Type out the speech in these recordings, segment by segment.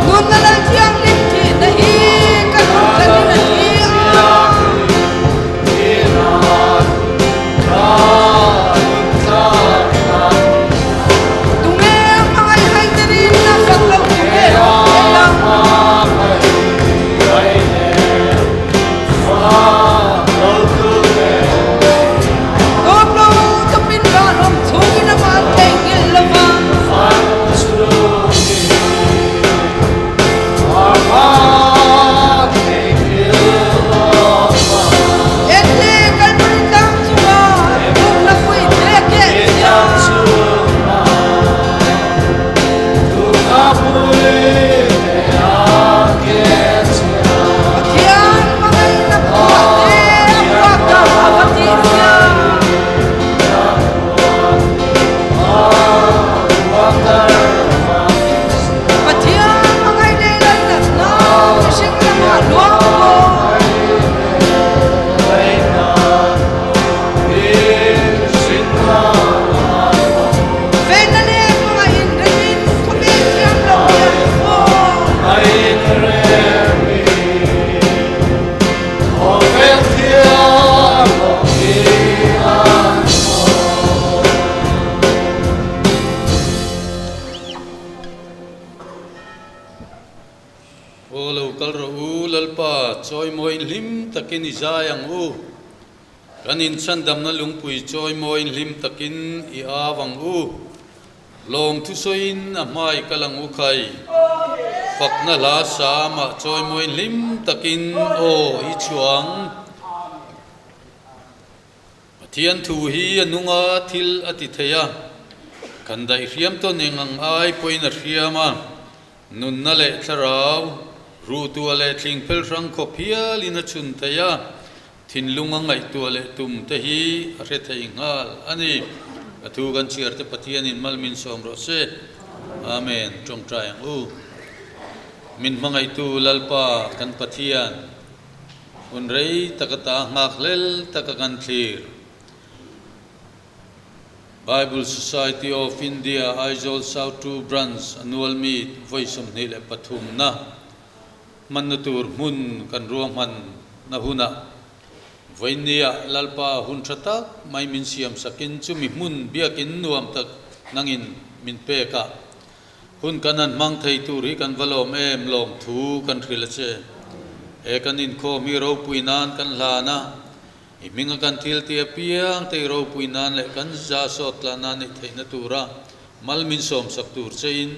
Nunna Lal Thianghlim thihna hi ka nun thlanin a thi a. Tunge hmangaih haiterin a fak lo tunge awm thei ang? Tawp lo tawpin vanawm chungin amah an theihnghilh lo va. Ente Kalvari tlang chungah pumna pui te a keh chia. Pathian hmangaihna phuah te a phuah ka a va tih sia. Pathian hmangaih leh lainatna mihring lamah luang maw? Venna leh hmangaihin remin khawvel thiam lo hian maw? Aw lo kal rawh u, Lalpa, chawimawiin hlim takin i zai ang u. Kan inchhandamna lungpui chawimawiin hlim takin i au ang u. Lawm thusawiin a hmai kal ang u khai. Fakna hla samah chawimawiin hlim takin aw i chhuang. Pathian thu hi a nunga thil a ti thei a, kan daihhriam tawn eng ang ai pawhin a hriam a, nunna leh thlarau, ruhtuah leh thlingphel hrang khawp hialin a chhun thei a, Thinlung a ngaihtuah leh tum te hi a hre thei nghal a ni. A thu kan chhiar te Pathianin mal min sawm rawh se. Amen. Tawngtai ang u. Min hmangaihtu Lalpa kan Pathian, hun rei taka ta nghak hlel taka kan thlir. Bible Society of India Aizawl South Two Branch Annual Meet vawi 23 na Hmanna tur hmun kan ruahman na hunah vawinia Lalpa hun tha tak mai min siam sakin chumi hmun biakin nuam tak nangin min pek a, hun kan han hmang thei tur hi kan va lawm em lawm thu kan hrilh a che. He kan inkhawm hi ropui nan kan hlan a, i hminga kan thil ti apiang te i ropui nan leh kan za sawt tlan nan neih theihna tura mal min sawmsak tur chein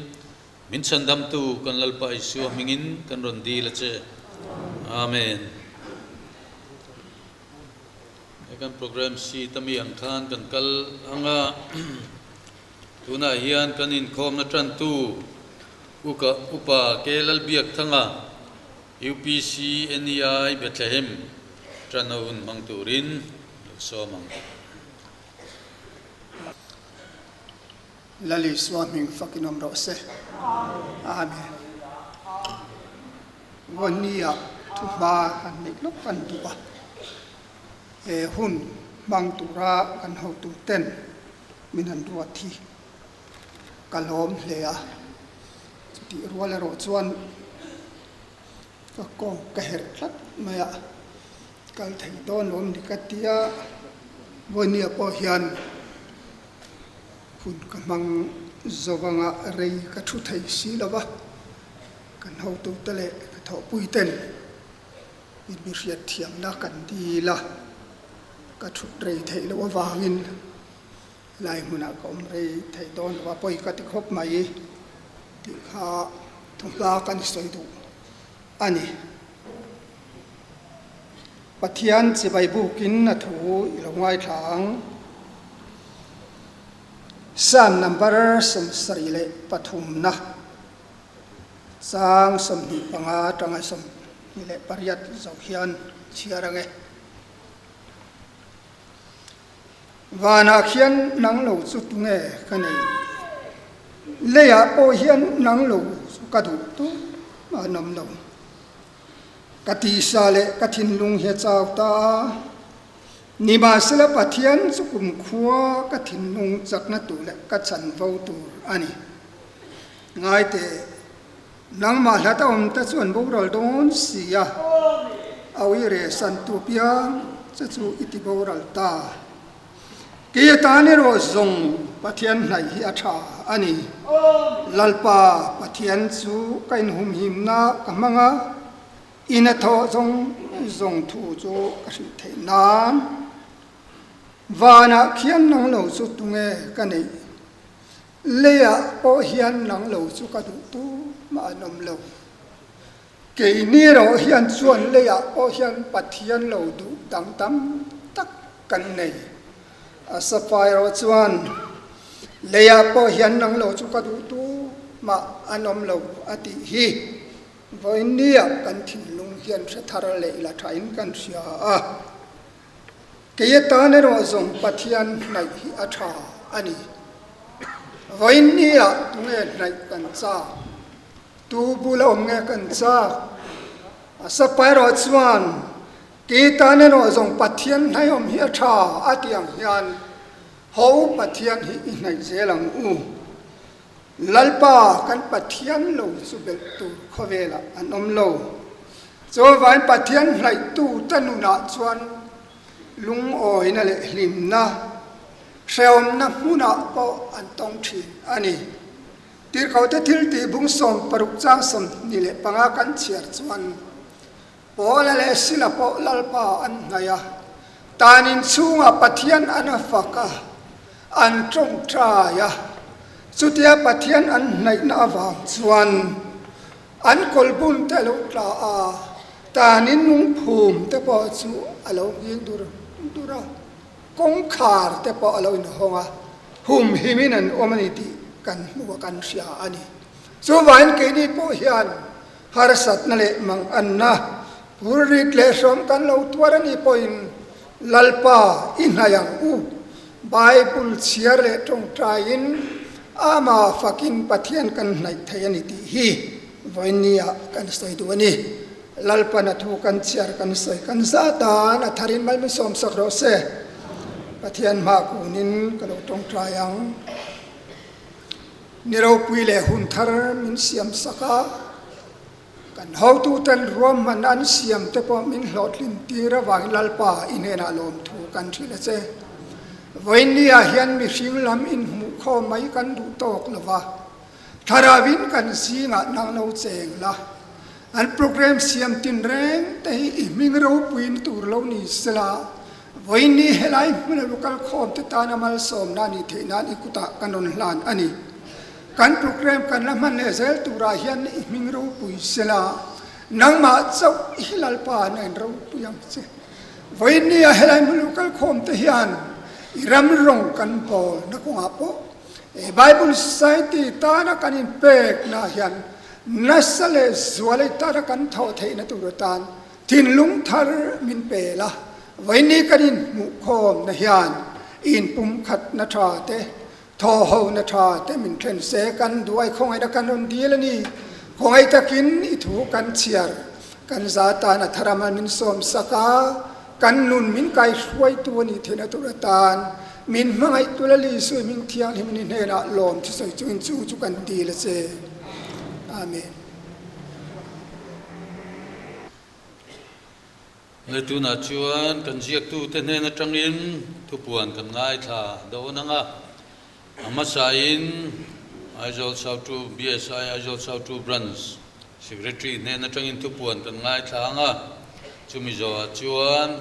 Min chhandamtu kan Lalpa Isua hmingin kan rawn dil a che. Amen. He kan program sheet ami ang khan kan kal ang a, tunah hian kan inkhawmna tantu Uka Upa K Lalbiakthanga, UPC NEI Bethlehem tan a hun hmang turin lo sawm ang. Lal Isua hming fakin awm rawh se. Amen. Vawnia thuhma han neih lawk kan duh a, he hun hmang tura kan hotu ten min han ruat hi ka lawm hle a. Chutih rual erawh chuan ka kawng ka herh tlat mai a, kal thei dawn lo ni ka tia, Vawnia pawh hian Hun ka hmang zovanga rei ka thu thei si lo va, kan hotute leh ka thawhpuiten in mi hriat thiamna kan dil a, ka thut rei theih loh avangin lai hmunah ka awm rei theih dawn lo a, pawi ka ti khawp mai tih kha thuhla kan sawi duh a ni. Pathian chibai bukin a thu i lo ngaithla ang. Psalm number 73 na chang 25 atanga 28 zo hian chhiar ang e. Vanah khian nang lo chu tunge ka nei? Leiah pawh hian nang lo chu ka duh tum a an awm lo. Ka tisa leh ka thinlung hi a chau ta a, nimahsela Pathian chu kumkhua ka thinlung chakna tur leh ka chanvo tur a ni. Ngaite, nangmah hlat a awm te chu an boral dawn si a, a uire santu piang che chu i ti boral ta. Kei atan erawh zawng Pathian hnaih hi a tha a ni. Lalpa Pathian chu ka inhumhimna ka hmang a, in a thawh zawng zawng thu chu ka hrilh theih nan. Vanah khian nang lo chu tunge ka neih? Leiah pawh hian nang lo chu ka duh tu mah an awm lo. Keini erawh hian chuan leiah pawh hian Pathian lo duh dang tam tak kan nei. A sapa erawh chuan, Leiah pawh hian nang lo chu ka duh tu mah an awm lo a tih hi vawinia kan thinlung hian hre thar leh la thain kan hria a. Kei atan erawh zawng Pathian hnaih hi a tha a ni. Vawinia tunge hnaih kan chak? Tu bul a awm nge kan chak? A sapa erawh chuan, Kei tan erawh zawng Pathian hnaihawm hi a tha a ti ang hian, Ho Pathian hi i hnaih zel ang u. Lalpa kan Pathian lo chu belh tur khawvelah an awm lo. Chuvain Pathian hnaihtute nunah chuan lungawina leh hlimna, hrehawmna hmunah pawh an tawng thin a ni. Tirhkohte thiltih bung 60 chang 25 kan chhiar chuan Paula leh Sila pawh Lalpa an hnaih a, tan inchhungah Pathian an a fak a, an tawngtai a. Chutia Pathian an hnaihna avang chuan an kawlbun te a lo tla a, tan in lungphum te pawh chu a lo nghing dur dur a. Kawngkhar te pawh a lo inhawng a, humhimin an awm a ni tih kan hmu a, kan hria a ni. Chuvangin keini pawh hian harsatna leh manganna, phurrit leh hrawm kan lo tuar a nih pawhin Lalpa i hnaih ang u. Bible chhiar leh tawngtaiin ama fakin Pathian kan hnaih thei a ni tih hi vawinia kan sawi duh a ni. Lalpan a thu kan chhiar kan sawi kan zah tan a tharin mal min sawmsak rawh se. Pathian hma kunin ka lo tawngtai ang. Ni ropui leh hun thar min siam sak a, kan hotuten ruahman an siam te pawh min hlawhtlin tir avangin Lalpa i hnenah lawmthu kan hrilh a che. Vawiinniah hian mihring lam inhmuh khawm mai kan duh tawk lo va, Thlarauin kan zingah nang lo cheng la, an program siam tin reng te hi i hming ropuiin tur lo ni sela, vawiin helai hmuna local khawm te tana malsawmna nih theih nan i kutah ka rawn hlan a ni. Kan program kan la hman leh zel turah hian i hming ropui sela, nangmah chauh i Lalpa na in ropui ang che. Vawiin helai hmuna local khawm te hian i ram rawng kan bawl na kawngah pawh He Bible Society tana kan inpekna hian nasa leh zualei tana kan thawh theihna tur atan thinlung thar min pel a, vawiini kan inhmuhkhawmna hian inpumkhatna tha te, thawhhona tha te min then se kan duai khawngaihna kan rawn dil a ni. Khawngaih takin i thu kan chhiar, kan za tan a thar amal min sawmsak a, Kan nun min kaihruaitu a nih theihna tur atan min hmangaih tu la Lisu i hming thianghlim ni hnenah lawm thusawi chungin chu chu kan dil a che. Amen. He tunah chuan kan ziaktute hnen atangin thupuan kan ngaithla dawn ang a, a hmasain Aizawl South Two BSI Aizawl South Two Branch Secretary hnen atangin thupuan kan ngaithla ang a, chumi zawhah chuan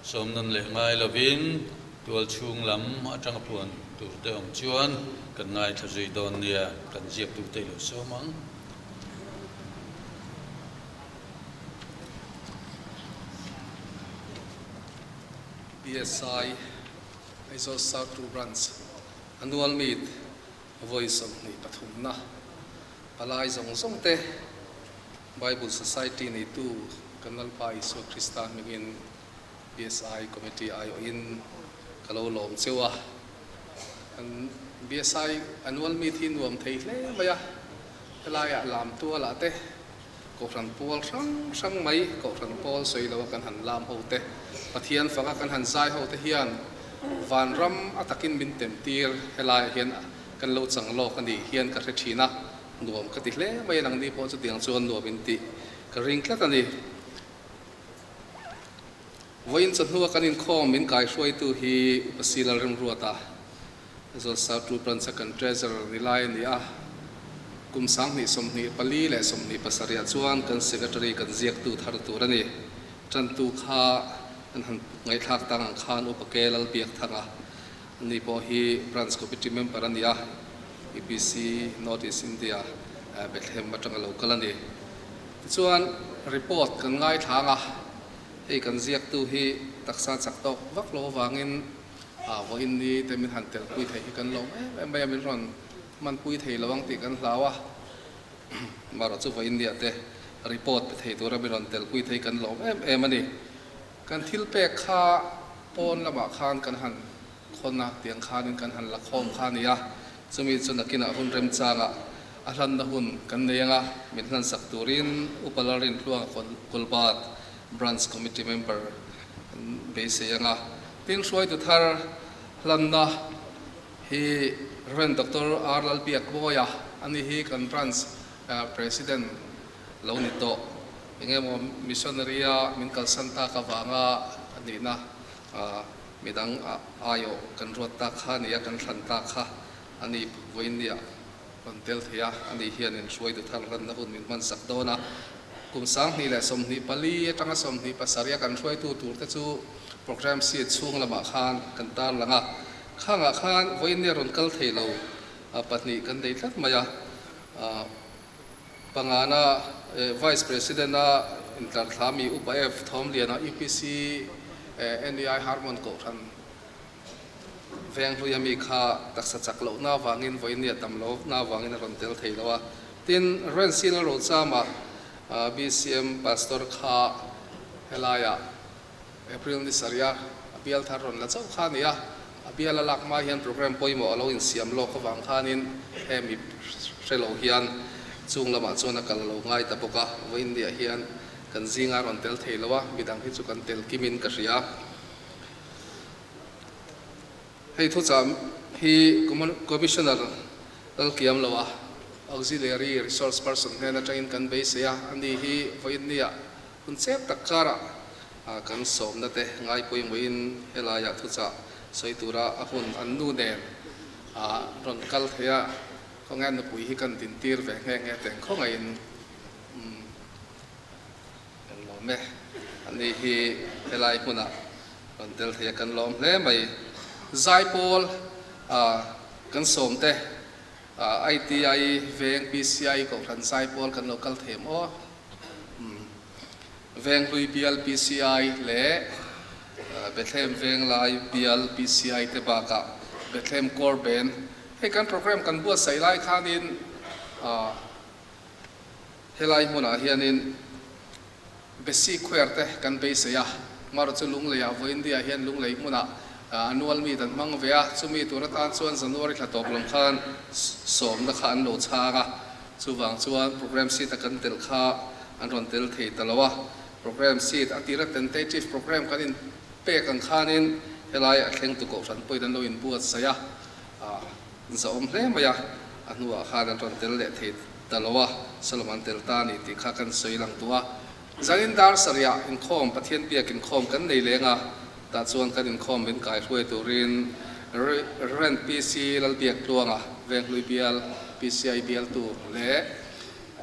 sawmnawn leh ngai lovin tual chhung lam atanga puan tur te awm chuan kan ngaithla zui dawn nia, kan ziak duh te lo sawm ang. PSI, Aizawl South Two Branch, Annual Meet vawi 23 na. Palai zawng zawng te Bible Society neitu kan Lalpa Isua Krista hmingin BSI Committee aiawhin ka lo lawm cheu a. Kan BSI Annual Meet hi nuam thei hle mai a, helaiah lam tualah te Kohhran pawl hrang hrang mai, Kohhran pawl sawi loa kan han lam ho te, Pathian faka kan han zai ho te hian vanram a takin min tem tir helaiah hian kan lo chang lawk a nih hian ka hre thin a, nuam ka ti hle mai a, nangni pawh chutiang chuan nuam in tih ka ring tlat a ni. Vawiin chawhnua kan inkhawm min kaihruaitu hi Upa Sila Remruata, Aizawl South Two Branch-a kan Treasurer ni lai a ni a. Kum 2024 leh 27 ah chuan kan Secretary kan ziaktu thar tur a ni. Tantu kha kan han ngaihthlak tang ang khan Upa Ke Lalbiakthanga ani pawh hi Branch Committee Member a ni a, UPC North East India Bethlehem atanga lo kal a ni. Tichuan report kan ngaithlang a. Hei kan ziaktu hi taksa chak tawk vak lo avangin vawiin ni te min han telpui theih hi kan lawm em em mai a, min rawn hmanpui thei lo ang tih kan hlau a. Marawh chu vawiin nia te report pe thei tura min rawn telpui thei kan lawm em em a ni. Kan thil pek kha pawn lamah khan kan han khawn a, tiang khanin kan han la khawm kha a ni a, chumi chu nakinah hun remchangah a hlanna hun kan nei anga min hlansak turin Upa Lalrintluanga Kulbat Branch Committee Member an beisei anga tin hruaitu thar hlanna hi Rev Doctor R Lalbiakmawia a ni hi kan Branch President lo ni tawh engemaw missionary a min kalsan tak avanga a nihna Midang aiawh kan ruat tak kha a ni a, kan thlan tak kha a ni vawiin rawn tel thei a, ani hianin hruaitu thar hlanna hun min hmansak dawn a. Kum 2024 atanga 27 a kan hruaitu tur te chu programme sheet chhung lamah khan kan tarlang a, khangah khan vawiin rawn kal thei lo pahnih kan nei tlat mai a. Pangana Vice President a intlarthlami Upa F Thawmliana UPC NEI Harmon Kohhran Venghlui ami kha taksa chak lohna avangin vawinia dam lohna avangin a rawn tel thei lo a. Tin, Rensil Rochama BCM Pastor kha helaiah April ni sarih a a bial thar rawn la chauh kha a ni a, a bial a lak hma hian programme pawimawh a lo insiam lawk avang khanin hemi hre lo hian chung lamah chuan a kal lo ngai ta bawk a, vawiin niah hian kan zinga rawn tel thei lo a, midang hi chu kan tel kimin ka hria. Hei thuchah hi Commissioner Lalkiam loa Auxiliary Resource Person hnen atangin kan beisei a, ani hi vawiin niah Hun chep tak karah kan sawmna te ngaipawimawhin helaiah thuchah sawi tura a hun an nu nen rawn kal thei a, khawngaih nupui hi kan dintir ve nghe nghe teng khawngaihin kan lawm e. Ani hi helai hmunah rawn tel thei a kan lawm hle mai. Zaipawl kan sawm te ITI veng PCI Kohhran Zaipawl kan lo kal thei em aw? Venghlui bial PCI leh Bethlehem Venglai bial PCI te bakah Bethlehem Corps Band hei kan program kan buatsaih lai khanin helai hmunah hianin Besi Choir te kan beisei a, Mara chu Lungleiah Vawiindia hian Lunglei hmunah annual meet an hmang ve a, chumi tur atan chuan January thla tawp lam khan sawmna kha an lo chhang a. Chuvang chuan programme sheet a kan tel kha an rawn tel thei ta lo a, programme sheet a tira tentative programme kan in pek ang khanin helai a thleng tu kohhran pawhin an lo in buatsaih a, an zahawm hle mai a, a hnuah khan an rawn tel leh thei ta lo a, Solomon an tel ta a ni tih kha kan sawi lang duh a. Zanin dar sarihah inkhawm Pathian biak inkhawm kan nei leng a, tah chuan kan inkhawm min kaihruai turin Rev. PC Lalbiaktluanga, Venghlui bial PCI bialtu leh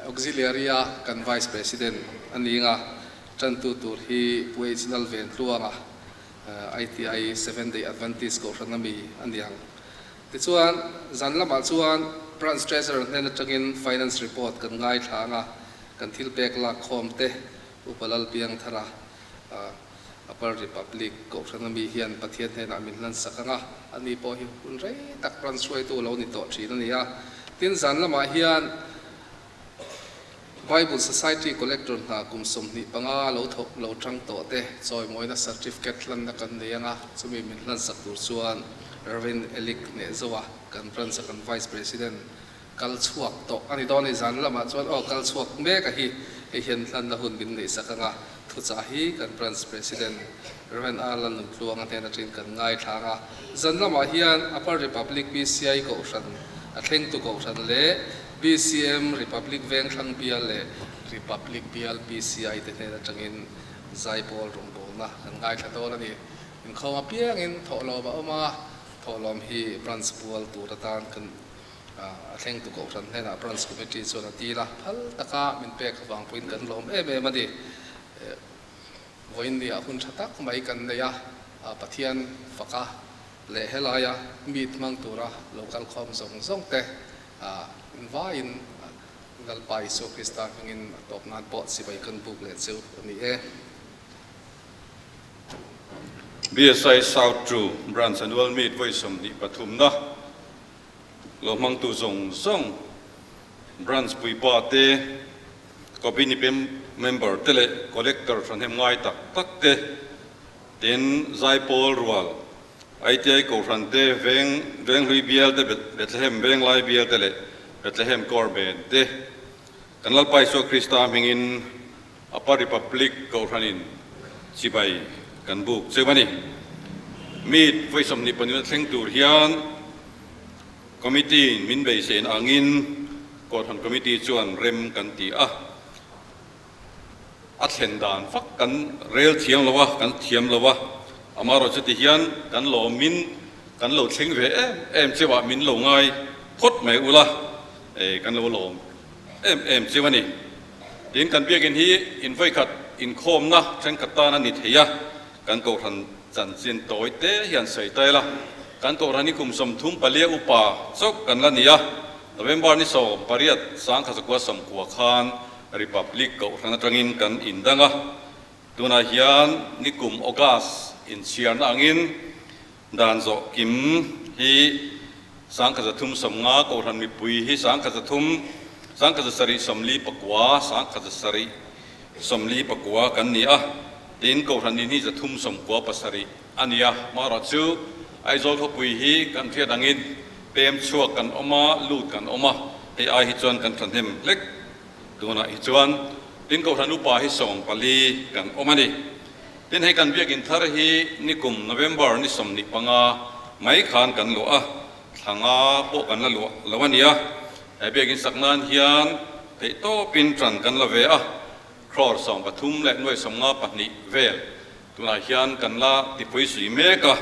Auxiliary-a kan Vice President a ni nga, tantu tur hi Pu H Lalventluanga, ITI Seventh Day Adventist Kohhran ami a ni ang. Tichuan, zan lamah chuan Branch Treasurer hnen atangin Finance Report kan ngaithla ang a, kan thil pek lak khawm te Upa Lalpiangthara Upper Republic Kohhran ami hian Pathian hnenah min hlansak ang a, ani pawh hi hun rei tak branch hruaitu lo ni tawh thin a ni a. Tin, zan lamah hian Bible Society Collector hna kum 25 lo thawk lo tang tawh te chawimawina certificate hlanna kan nei ang a, chumi min hlansak tur chuan Rev. Elik Hnehzoa kan branch a kan Vice President kal chhuak tawh a ni dawn a ni. Zan lamah chuan aw kal chhuak mek a hi. Hei hian hlanna hun min neih sak anga thuchah hi kan Branch President Rev. R. Lalnuntluanga hnen atangin kan ngaithla ang a. Zan lamah hian Upper Republic PCI Kohhran a thlengtu Kohhran leh BCM Republic Vengthlang Bial leh Republic Bial PCI te hnen atangin Zaipawl rawngbawlna kan ngaithla dawn a ni. Inkhawm apiangin thawhlawm a awm a, thawhlawm hi Branch bual tur atan kan a thlengtu Kohhran hnenah Branch Committee chuan a dil a, phal taka min pek avang pawhin kan lawm em em a ni. Vawiin nia hun tha tak mai kan nei a, Pathian faka leh helaia meet hmang tura lo kalkhawm zawng zawng te invaiin Lalpa Isua Krista hmingin a tawp nan pawh chibai kan buk leh cheu a ni e. BSI South Two Branch Annual Meet vawi 23 na lo hmangtu zawng zawng Branch puipa te, Committee member te leh Collector thahnem ngai tak tak te, tin Zaipawl rual ITI Kohhran te, Veng Venghlui bial te, Bethlehem Venglai bial te leh Bethlehem Corps Band te kan Lalpa Isua Krista hmingin Upper Republic Kohhranin chibai kan buk cheu a ni. Meet vawi 24 a thleng tur hian Committee in min beiseina angin Kohhran Committee chuan rem kan ti a. A thlen dan fak kan rel thiam lo a, kan thiam lo a, amaherawh chuti hian kan lawmin kan lo thleng ve em em cheu ah min lo ngai phawt mai ula, kan lo lawm em em cheu a ni. Tin, kan biakin hi invawikhat inkhawmna thenkhat tan a ni thei a, kan kohhran chanchin tawi te hian sawi ta ila, kan kohhran hi kum 34 upa chauh kan la ni a, November ni 18 1990 khan Republic Kohhran atangin kan indang a, tunah hian nikum August inchhiarna angin dan zawh kim hi 1350, Kohhran mipui hi 1300, 1749, 1749 kan ni a, tin Kohhran in hi 397 a ni a, marawh chu Aizawl khawpui hi kan hriat angin pem chhuak kan awm a, lut kan awm a, hei ai hi chuan kan thahnem hlek. Tunah hi chuan tin Kohhran upa hi 14 kan awm a ni. Tin hei kan biakin thar hi nikum November ni 25 mai khan kan luah a, thla nga pawh kan la luah lo a nia. He biakin sak nan hian theihtawpin ṭan kan la ve a, crore 13 leh nuai 52 vel tunah hian kan la tipui sui mek a.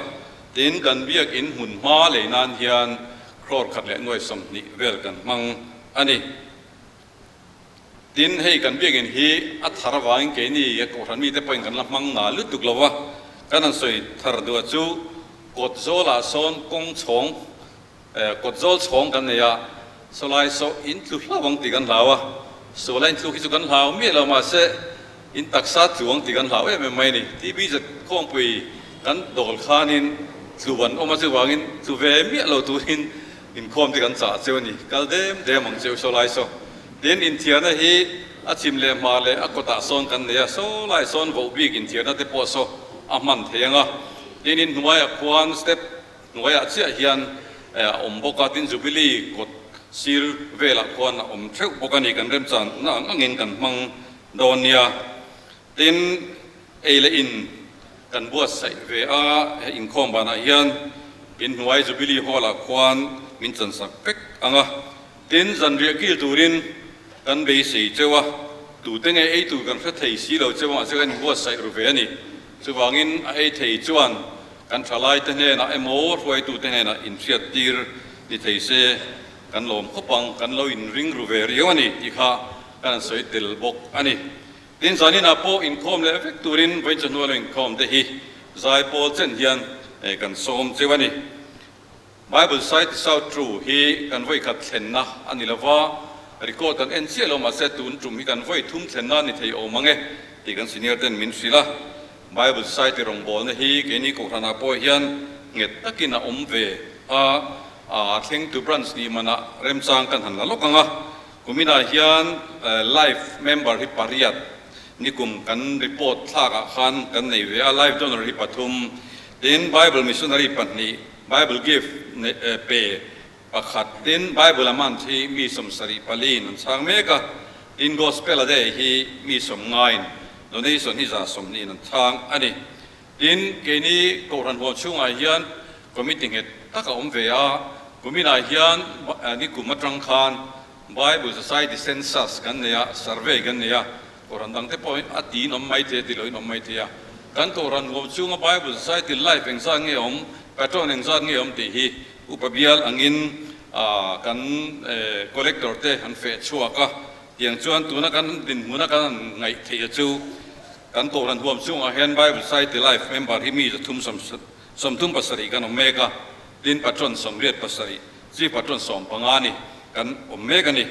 Tin kan biakin hmun hma lei nan hian crore khat leh nuai 20 vel kan hmang a ni. Tin, hei kan biakinn hi a thar avangin keini a kohhran mite pawhin kan la hmang nga lutuk lo va, kan han sawi thar duh chu kawt zawlah sawn kawng chhawng, kawt zawl chhawng kan nei a, sawlai saw in tlu hlau ang tih kan hlau a, sawlai in tluk hi chu kan hlau miah lo mahse in taksa tlu ang tih kan hlau em em mai a ni. TB zet khawmpui kan dawl khanin tlu an awm a, chuvangin tlu ve miah lo turin Inkhawm te kan chah cheu a ni. Kal dem dem ang cheu saw lai saw. Tin, inthiarna hi a chim leh hma leh a kawtah sawn kan nei a, saw lai sawn voh bik inthiarna te pawh saw a hman thei ang a. Tin, in hnuaiah khuan step hnuaiah chiah hian a awm bawk a, tin Jubilee kawt sir velah khuan a awm theuh bawk a ni. Kan remchanna ang angin kan hmang dawn nia. Tin, ei leh in kan buatsaih ve a, he inkhawm banah hian in hnuai Jubilee Hall-ah khuan min chansak vek ang a. Tin, zanriah kil turin kan beisei cheu a, tute nge ei tur kan hre thei si lo cheu ang, mahse kan inbuatsaih ru ve a ni. Chuvangin a ei thei chuan kan thalaite hnenah emaw hruaitute hnenah inhriattir ni thei se kan lawm khawp ang, kan lo inring ru ve riau a ni tih kha kan han sawi tel bawk a ni. Tin, zaninah pawh inkhawm leh vek turin vawi chawhnu lo inkhawm te hi zaipawl chen hian kan sawm cheu a ni. Bible Society South True hi kan vawi khat thlenna a ni lova, record kan en chiah lo mahse tun tum hi kan vawi thum thlenna a ni thei awm ang e tih kan senior ten min hrilh a. Bible Society rawngbawlna hi keini Kohhranah pawh hian nghet takin a awm ve a, a thlengtu branch nih manah remchang kan han la lawk ang a. Kuminah hian life member hi pariat nikum kan report thlakah khan kan nei ve a, life donor hi pathum, tin Bible missionary pahnih, Bible gift pe pakhat, tin Bible amount hi mi 74 in an chhang mek a. Tin Gospel a day hi mi 90 in donation hi 120 in an chhang a ni. Tin keini Kohhran huam chhungah hian committee nghet tak a awm ve a, kuminah hian nikum atang khan Bible Society Census kan nei a, survey kan nei a, Kohhran dangte pawh a tiin awm mai thei a, ti loin awm mai thei a. Kan Kohhran huam chhunga Bible Society life engzat nge awm, patron engzat nge awm tih hi upa bial angin kan collector te an feh chhuak a. Tiang chuan tuna kan dinhmuna kan han ngaih theih a chu kan Kohhran huam chhungah hian Bible Society life member hi mi 337 kan awm mek a, tin patron 87, chief patron 15 ni kan awm mek a ni.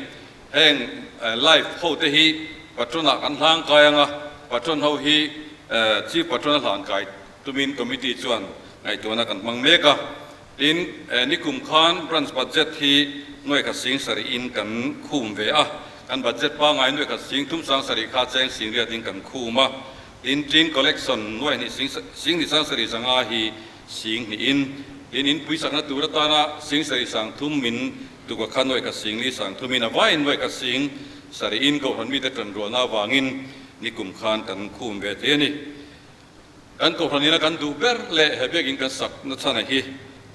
Heng life ho te hi patron ah kan hlang kai anga, patron ho hi chief patron a hlan kai tumin committee chuan ngaihtuahna kan hmang mek a. Tin, nikum khan branch budget hi nuai khat sing sarih in kan khum ve a, kan budget pangai nuai khat sing thum sang sarih kha cheng sing riat in kan khum a. Tin, tin collection nuai hnih sing sing hnih sang sarih zanga hi sing hnih in, tin in puisakna tur atana sing sarih sang thum min Tuka kha nuai khat sing li sang thumin a vaiin nuai khat sing sarihin Kohhran mite tan rualna avangin nikum khan kan khum ve thei a ni. Kan Kohhran ina kan duh ber leh he biakin kan sak na chhan a hi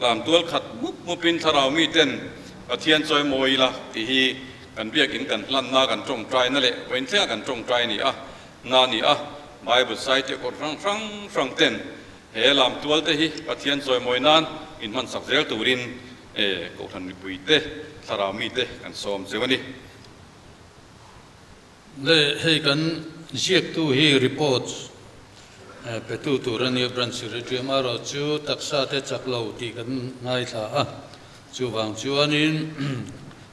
lam tual khat mup mupin thlarau miten Pathian chawi mawi ila tih hi kan biakin kan hlanna kan tawngtaina leh vawiin thlenga kan tawngtai ni a na ni a. Bible Society a kawr hrang hrang hrang ten he lam tual te hi Pathian chawi mawi nan inhman sak zel turin E, Kohhran mipuite, thlarau mite kan sawm cheu a ni. Le, hei kan ziaktu hi report petu tur a nia, Branch Secretary amaherawh chu taksa te chak lo tih kan ngaithla a, chuvang chuanin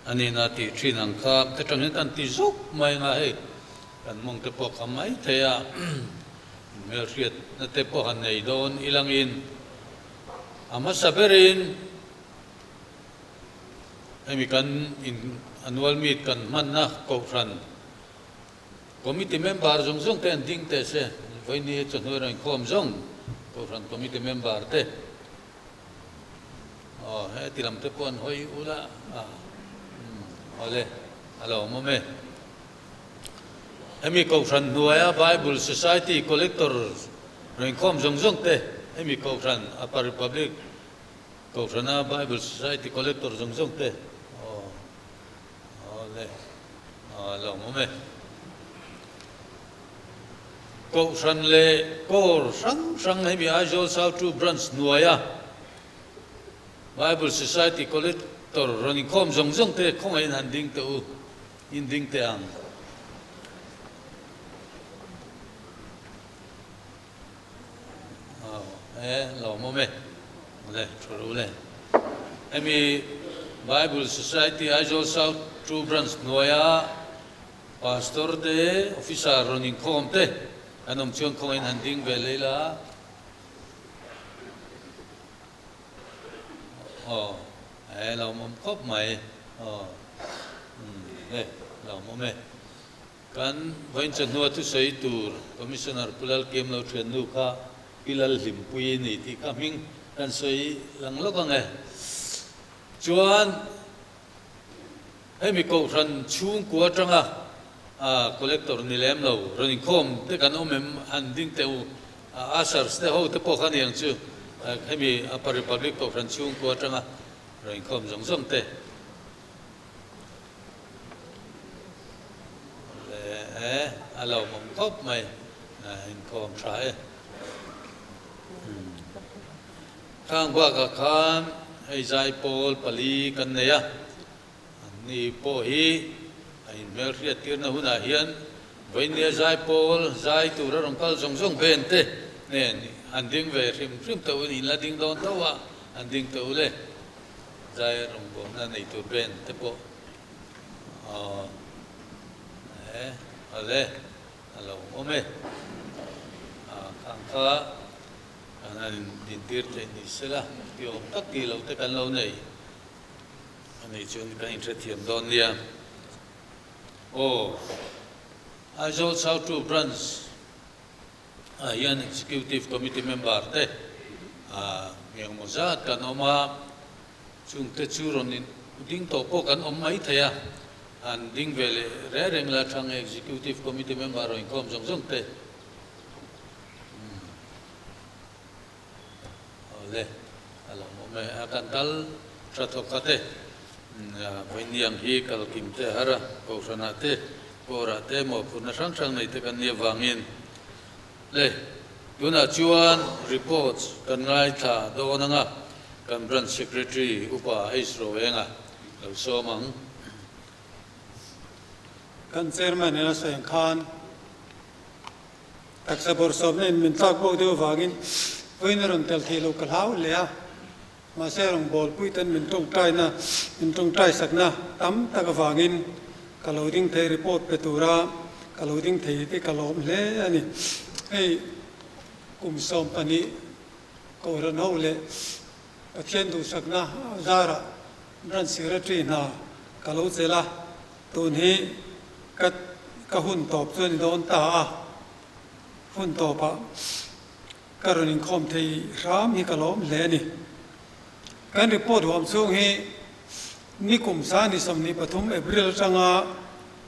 a nihna tih thin ang kha te tangin kan ti zuk mai anga hei kan mawng te pawh kha mai thei a, hmelhriatna te pawh han nei dawn ilangin. A hmasa berin hemi kan in annual meet kan hmanna kohhran committee member zawng zawng te an ding teh se, vawiin chawhnu erawh inkhawm zawng kohhran committee member te aw heti lam te pawh an hawi ula a awle a lo awm awm e. Hemi Kohhran hnuaia Bible Society Collector rawnkhawm zawng zawng te, hemi Kohhran Upper Republic Kohhrana Bible Society Collector zawng zawng te, aw aw le aw lo awm e. Kohhran leh Corps hrang hrang hemi Aizawl South Two Branch hnuaia Bible Society Collector rawn inkhawm zawng zawng te khawngaihin han ding teh u. In ding teh ang. Aw e lawmawm e. Le thu ru le. Hemi Bible Society Aizawl South Two Branch hnuaia Pastor te, Officer rawn inkhawm te an awm chuan khawngaihin han ding ve leh ila. Aw e lawmawm khawp mai aw umm e lawmawm e. Kan vawiin chawhnua thusawi tur Commissioner Pu Lalkim lo thiannu kha Pi Lalhlimpui a ni tih kha hming kan sawi lang lawk ang e. Chuan hemi Kohhran chhungkua atanga Collector ni lem lo rawn inkhawm te kan awm em han ding teh u. Ushers te ho te pawh kha niang chu hemi Upper Republic Kohhran chhungkua atanga rawn inkhawm zawng zawng te leh a lawmawm khawp mai inkhawm tha e. Khang bakah khan hei zaipawl pali kan nei a. Anni pawh hi a inhmelhriat tirna hunah hian vawinia zaipawl zai tura rawn kal zawng zawng ven te nen an ding ve hrim hrim tawh in in la ding dawn tho a, an ding tawh ule zai rawngbawlna nei tur ven te pawh aw e awle a lo awm e a khang kha kan han intir theih ni sela ti awm tak tih loh te kan lo nei. A nih chuan kan inhrethiam dawn nia. Aw, Aizawl South Two Branch ah hian Executive Committee member te engemaw zat kan awm a, chungte chu rawn in ding tawh pawh kan awm mai thei a. Han ding ve leh reng reng la thang Executive Committee member rawn inkhawm zawng zawng te. Awle, a lo awm e. A kan kal tha thawk khat e. Vawiiniang hi kal kim te a har a, Kohhranah te, Kawrah te mawhphurhna hrang hrang nei te kan nih avangin le tunah chuan reports kan ngaithla dawn ang a, kan Branch Secretary Upa H Roenga lo sawm ang. Kan Chairman in a sawi ang khan taksa bawrhsawmna in min tlak bawk deuh avangin vawiin a rawn tel theih loh ka hlau hle a, mahse rawngbâwl puiten min tawngtaina, min tawngtaisakna tam tak avangin ka lo ding thei report pe tura ka lo ding thei te ka lawm hle a ni. Hei kum 12 Kohhran ho leh Pathian duhsakna zarah Branch Secretary hna ka lo chelh a, tun hi ka ka hun tawp chu a ni dawn ta a, hun tawpah ka rawn inkhawm thei hram hi ka lawm hle a ni. Kan report huam chhung hi nikum 23 April atanga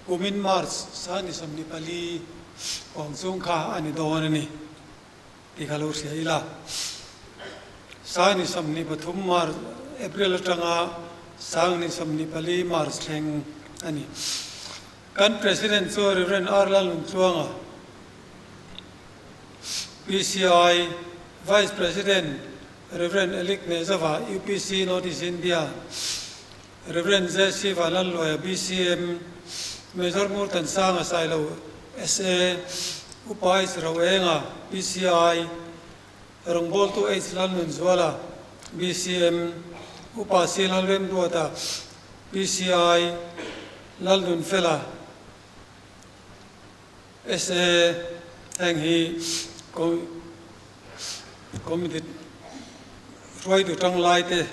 kumin March 24 huam chhung kha a ni dawn a ni. Tih ka lo hria ila. 23 March, April atanga 24 March thleng a ni. Kan President chu Rev. R. Lalnuntluanga, PCI, Vice President Rev. Elik Nezava, UPC North East India, Rev. JC Vanlalluaia, BCM, Major Ngurthansanga Sailo, SA, Upa H. Roenga, PCI, Rawngbawltu H. Lalnunzuala, BCM, Upa C. Lalremruata, PCI, Lalnunfela, SA, heng hi Committee hruaitu tanglaite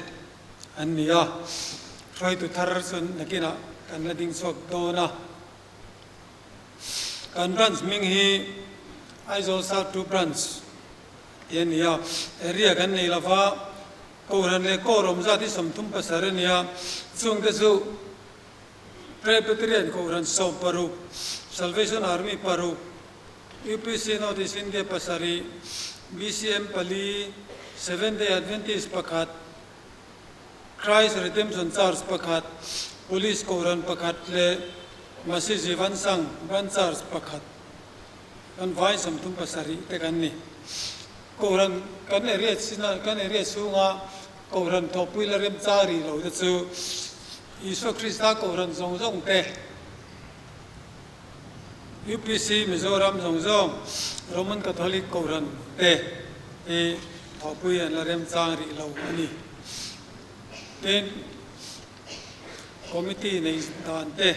an ni a, hruaitu thar chu nakinah kan la ding chhuak dawn a. Kan branch hming hi Aizawl South 2 Branch tih a ni a, area kan nei lova, Kohhran leh Kawr awm zat hi 37 a ni a, chungte chu Presbyterian Kohhran 16, Salvation Army paruk, UPC North East India pasarih, BCM pali, Seventh Day Adventist pakhat, Christ Redemption Church pakhat, Police Kohhran pakhat leh Masi Jivan Sangh Branch Church pakhat. Kan vai 37 te kan ni. Kohhran kan area china kan area chhunga Kohhran thawhpui la remchang rih lo te chu Isua Krista Kohhran zawng zawng te, UPC Mizoram zawng zawng, Roman Catholic Kohhran te hi thawhpui an la remchang rih lo a ni. Tin, Committee nei dan te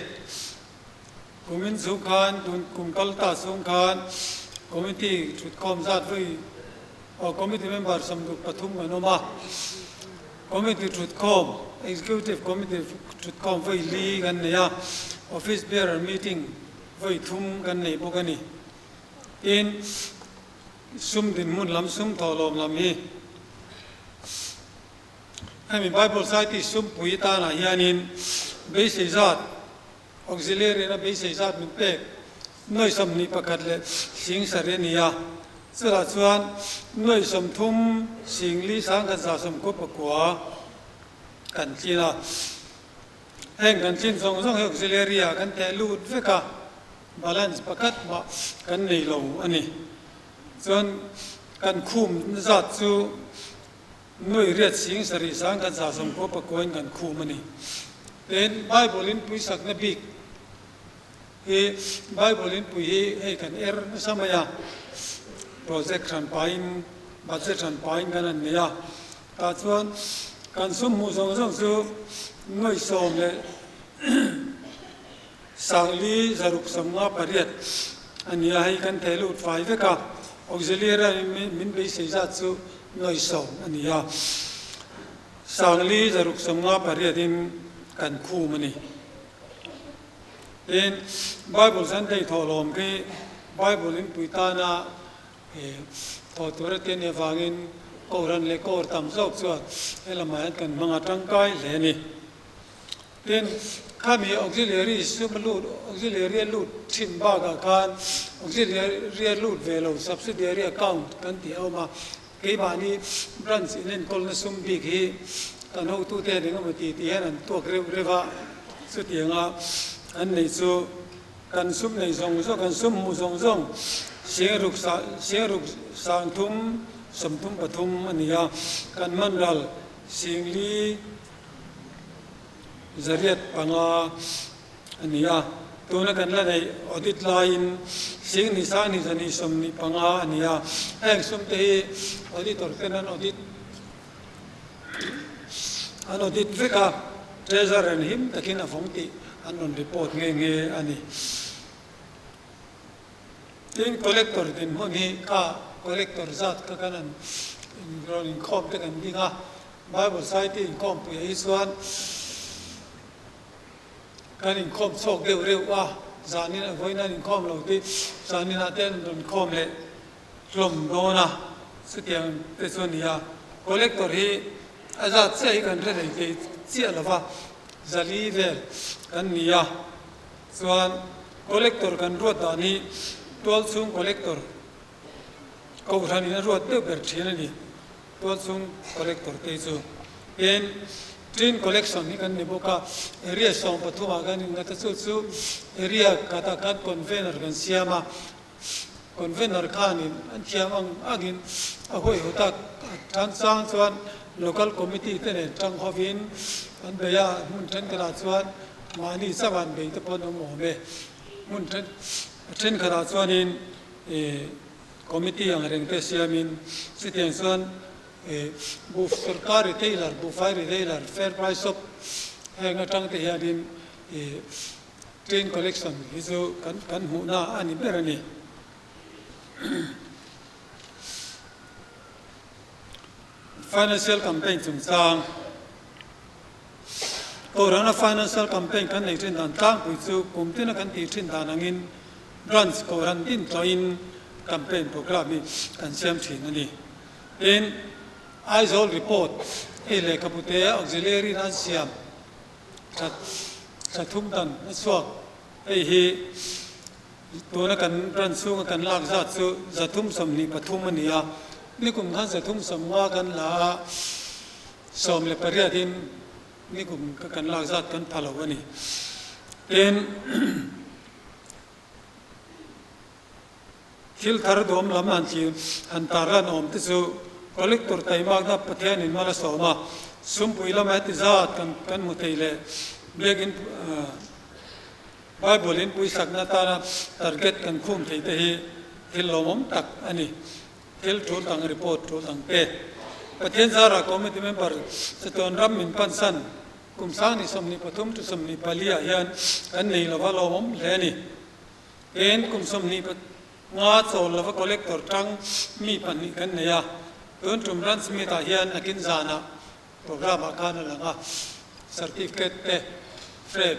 kumin chhung khan, tun kum kal ta chhung khan Committee thutkhawm zat vawi aw Committee member 63 an awm a. Committee thutkhawm, Executive Committee thutkhawm vawi li kan nei a, Office Bearer Meeting vawi thum kan nei bawk a ni. Tin, sum dinhmun lam, sum thawhlawm lam hi hemi Bible Society sumpui tanah hianin beisei zat, Auxiliary in a beisei zat min pek nuai 21 leh 7000 a ni a, chutah chuan nuai 30 singli 1199 kan tlin a. Heng kan tlin zawng zawng hi auxiliary ah kan teh lut vek a, balance pakhat mah kan nei lo a ni. Chuan kan khum zat chu Nuai riat 7000 199 in kan khum a ni. Tin, Bible in puisakna bik hi, Bible in pui hi hei kan er nasa mai a, project hran pahin, budget hran pahin kan han nei a, tah chuan kan sum hmuh zawng zawng chu nuai sawm leh sangli zaruk 58 a ni a, hei kan theh lut fai vek a, auxiliary min beisei zat chu Nuai 10 a ni a, Sangli zaruk 58 in kan khum a ni. Tin, Bible Sunday thawhlawm khi Bible in pui tana thawh tur a ti a nih avangin Kohhran leh Kawr tam zawk chuan he lamah hian kan hmang a tangkai hle a ni. Tin, khami auxiliary sum a lut, auxiliary a lut thin bakah khan auxiliary a lut ve lo, subsidiary account kan tih a awm a. Keimahni branch inenkawlna sum bik hi kan hotute hian engemaw ti tih hian an tuak reuh reuh a, chutianga an neih chu kan sum neih zawng zawng, kan sum hmuh zawng zawng Singruk Singruk sangthum 33 a ni a, kan hman ral Singli 500 a ni a, tuna kan la neih audit laiin Singni Sangni zahnih 25 a ni a, heng sum te hi auditor ten an audit an audit vek a, treasurer in him takin a vawng tih an rawn report nghe nghe a ni. Tin, collector dinhmun hi kha collector zat kha kan han rawn inkhawm te kan ding a, Bible Society inkhawmpuiah hi chuan kan inkhawm chhuak deuh reuh a, zanin a vawiin an inkhawm lo tih zaninah te an rawn khawm leh hlawm dawn a, chutiang te chu a ni a. Collector hi a zat chiah hi kan hre thei thei chiah lo va, zali vel kan ni a, chuan collector kan ruat dan hi tualchhung collector kohhranin a ruat deuh ber thin a ni. Tualchhung collector te chu tin tin collection hi kan ni bawk a, area 13 ah kan innghat a, chu chu area khatah khan convener kan siam a, convener khanin an thiam ang angin a huaihawt a, a tan chang chuan local committee te nen tang hovin an bei a, hmun thenkhatah chuan mahni chauh an bei te pawh an awm awm e, hmun then thenkhatah chuanin ih Committee ang reng te siamin chutiang chuan buh sorkar retailer, buhfai retailer, fair price shop heng atang te hianin train collection hi chu kan kan hmuhna a ni ber a ni. Financial campaign chungchang Kohhrana financial campaign kan nei thin dan tlangpui chu kum tina kan tih thin dan angin Branch Kohhran din tlawhin campaign programme hi kan siam thin a ni. Tin, Aizawl report hei lehkhabute auxiliary in an siam that thla thum dan a chhuak. Hei hi tuna kan branch chhunga kan lak zat chu 323 a ni a, nikum khan 350 kan la a, 18 in nikum ka kan lak zat kan pha lo a ni. Tin. Thil thar duam lam han thlir han tar lan awm te chu Collector taimakna Pathianin mal a sawm a, sumpui lama heti zat kan kan hmu thei leh biakin Bible in puisakna atana target kan khum thei te hi thil lawmawm tak a ni. Thil tul dang report tul dang te Pathian zara committee member chatuan ram min pansan Kum sang ni 23 to 24 ah hian kan nei lova lawmawm hle a ni. Tin, kum 25 chawl lova collector tang mi pahnih kan nei a, tun tum Branch Meet ah hian nakin zanah programme ah khan a lang a, certificate te frame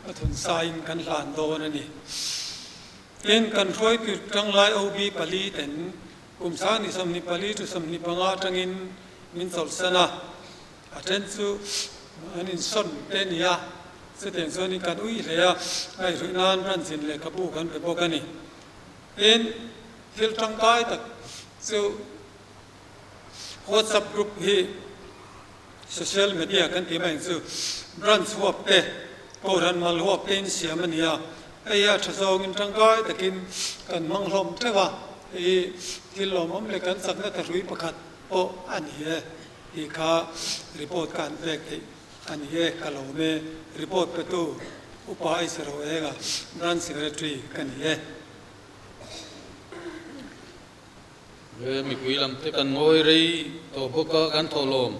a thun sain kan hlan dawn a ni. Tin, kan hruaitu tanglai OB pali ten kum sang ni 24 to 25 atangin min chawlhsan a, A then chu an insawn te a ni a, chutiang chuanin kan ui hle a, ngaihruih nan ranchin lehkhabu kan pe bawk a ni. Tin, thil tangkai tak chu WhatsApp group hi social media kan tih mai ang chu branch huap te, kohhran mal huap te in siam a ni a, hei hi a tha zawngin tangkai takin kan hmang hlawm teuh a, hei hi thil lawmawm leh kan chakna thahrui pakhat pawh a ni e. Tih kha report ka han pek theih a ni e, ka lo awm e. Report petu Upa Isaro Enga, Branch Secretary ka ni e. He mipui lam te kan ngawi rei tawh bawk a, kan thawhlawm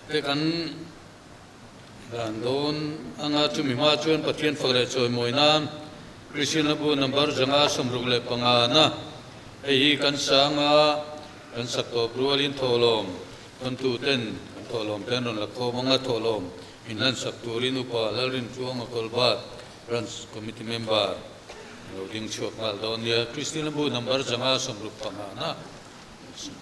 te kan dan dawn anga chumi hma chuan Pathian fak leh chawimawi nan Kristian Hlabu number 165 na hei hi kan sang a, kan sak tawp rualin thawhlawm thawntu ten kan thawhlawm te an rawn la khawm anga thawhlawm min hlan sak turin Upa Lalrinchuanga Kolbat Branch Committee Member lo ding chhuak nghal dawn nia Kristian Hlabu number 165 na kan sak.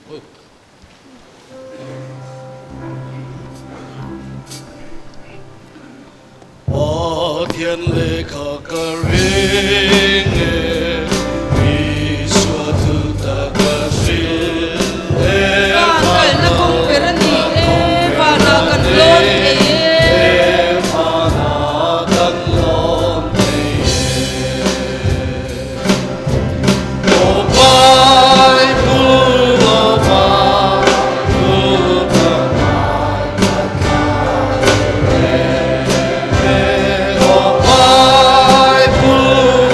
Pathian lehkha ka ring e, Isua thutak ka hril e. Van kalna kawng ber a ni e, vanah kan lawn thei e. Vanah kan lawn thei e. Aw Bible, aw Bible ka ngaithla tlang e. Aw Bible,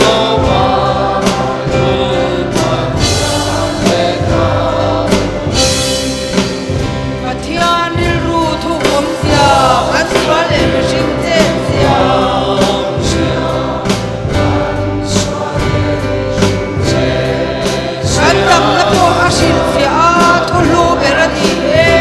aw Bible Pathian lehkha Pathian rilru thuk awmzia, kan sual leh mihring chenchia. Kan damna pawh a hrilhfiah a, thu hlu ber a ni e.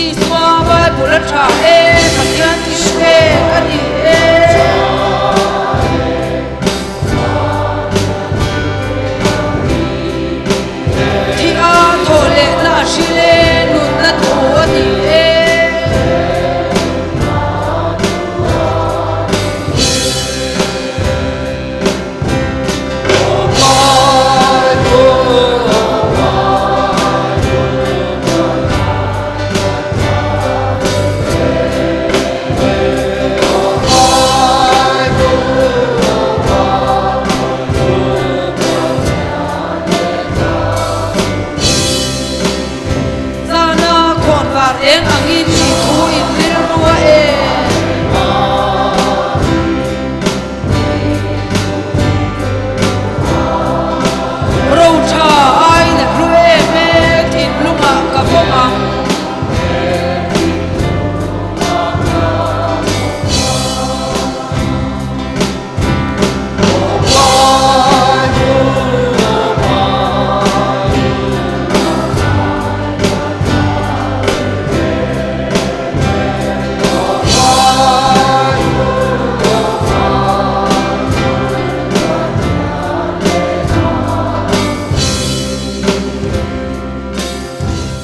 Isua Bible a tha e, Pathian thil pek a ni e. Thi a thawh lehna a hril e, nunna thu a ni e. Zana khawnvar eng angin i thu in rilru a em? Ro tha aiin a hlu em e, thinlungah ka vawm ang.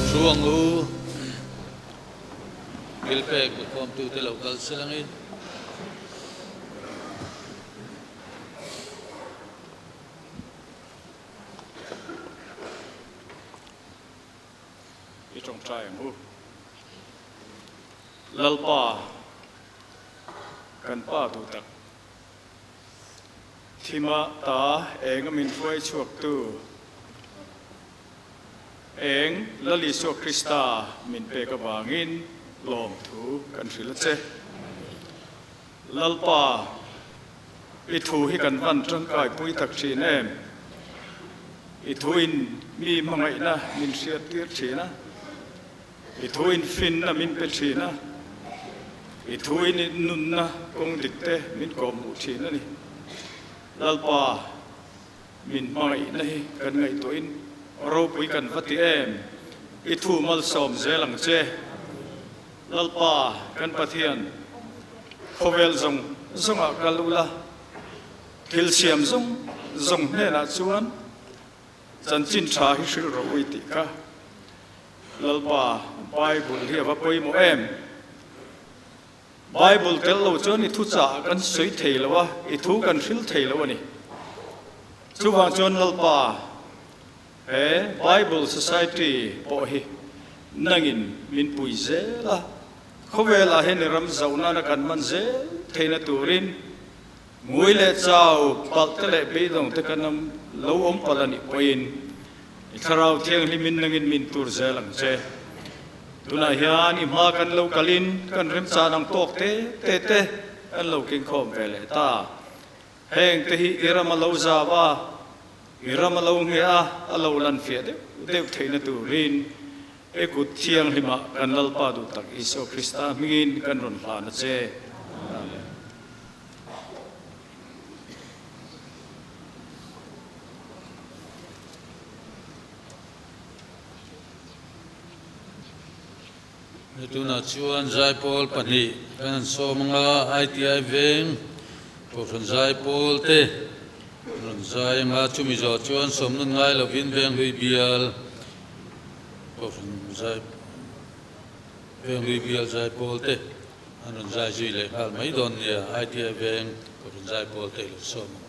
Thu ang u, Thilpek bikhawmtute lo kal silangin. I tawngtai ang u. Lalpa, kan Pa duh tak, thima ta eng a min hruai chhuaktu, eng Lal Isua Krista min pek avangin lawmthu kan hrilh a che. Lalpa, i thu hi kan van tangkai pui tak thin em? I thu in mi hmangaihna min hriat tir thin a, i thu in finna min pe thin a, i thu in nunna kawng dik te min kawhhmuh thin a ni. Lalpa, min hmangaihna hi kan ngaihtuahin ropui kan va ti em? I thu malsawm zel ang che. Lalpa kan Pathian, khawvel zawng zawngah kal ula, thil siam zawng zawng hnenah chuan chanchin tha hi hrilh rawh ui tih kha Lalpa Bible hi a va pawimawh em? Bible tel lo chuan i thuchah kan sawi thei lo a, i thu kan hrilh thei lo a ni. Chuvang chuan Lalpa He Bible Society pawh hi nangin min pui zel a, khawvelah hian i ram zauh nana kan hman zel theihna turin ngui leh chau palh te leh beidawng te kan awm lo awm palh a nih pawhin i Thlarau Thianghlimin nangin min tur zel ang che. Tunah hian i hma kan lo kalin kan remchan ang tawk te te te kan lo kengkhawm ve leh ta. Heng te hi i ram a lo zau a, i ram a lo ngheh a, a lo lan fiah deuh deuh theihna turin i kut thianghlimah kan Lalpa duh tak Isua Krista hmingin kan rawn hlan a che. Amen. Tunah chuan Zaipawl pahnih kan han sawm ang a, ITI veng Kohhran Zaipawl te an rawn zai ang a, chumi zawh chuan sawmnawn ngai lovin Venghlui bial Kohhran Zai Venghlui bial Zaipawl te an rawn zai zui leh nghal mai dawn nia, ITI veng Kohhran Zaipawl te i lo sawm ang.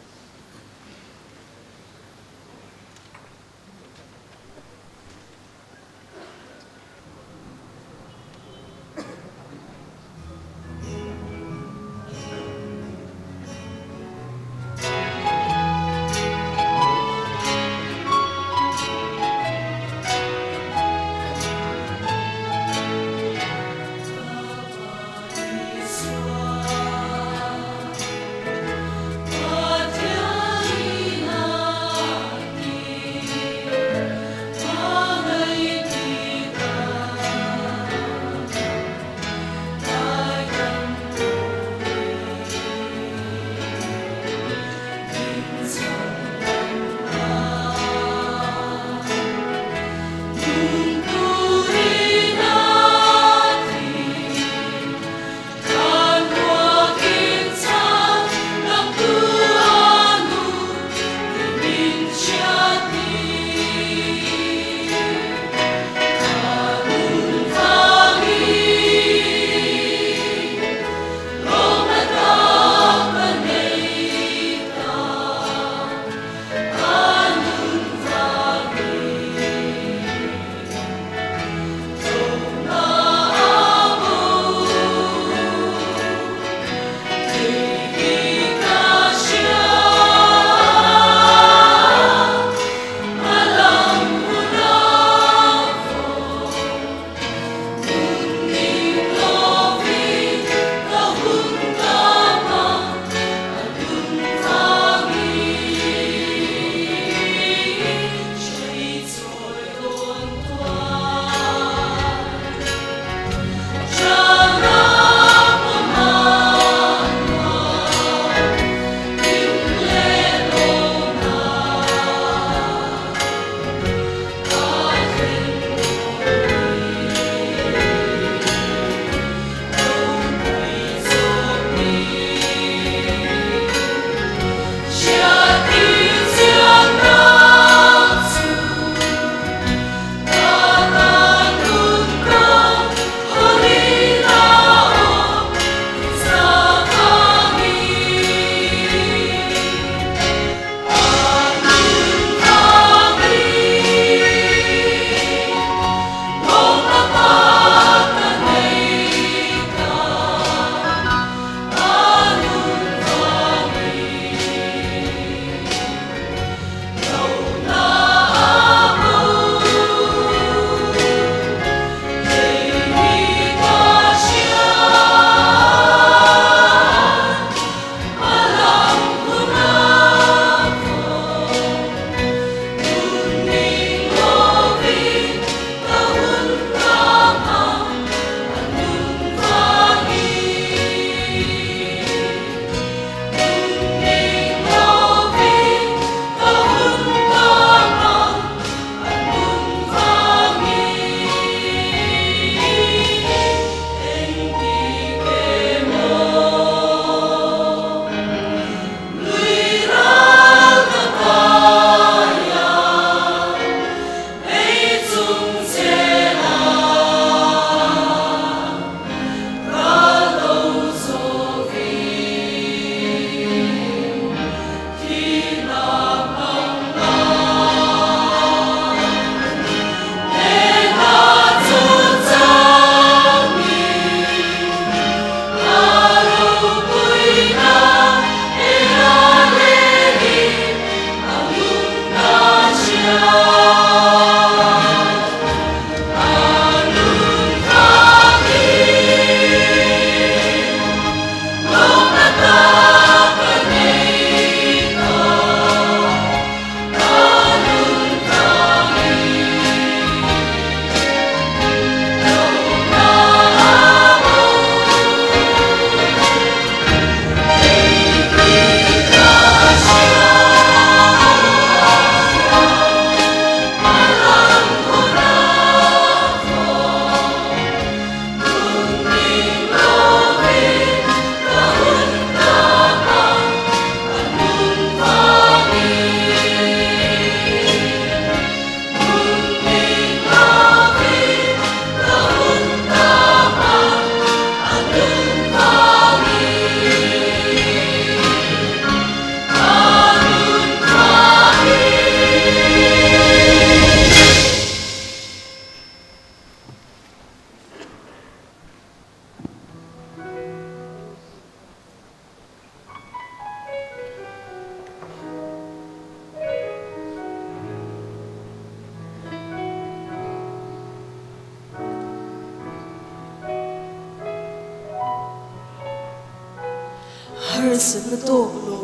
Harsatna tawk lo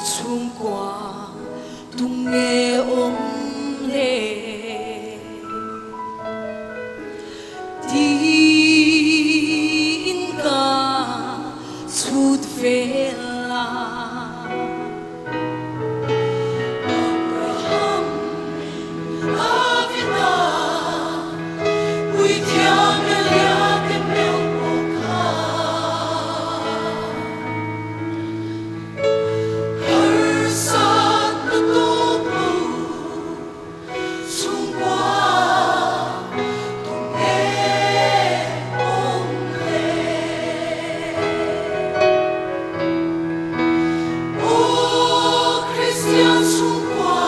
chhungkua tunge awm le? Tiin ka chhut vel a. Abraham Davida puithiam Elia te hmel pawh kha harsatna tawk lo chhungkua tunge awm le? Aw Kristian chhungkua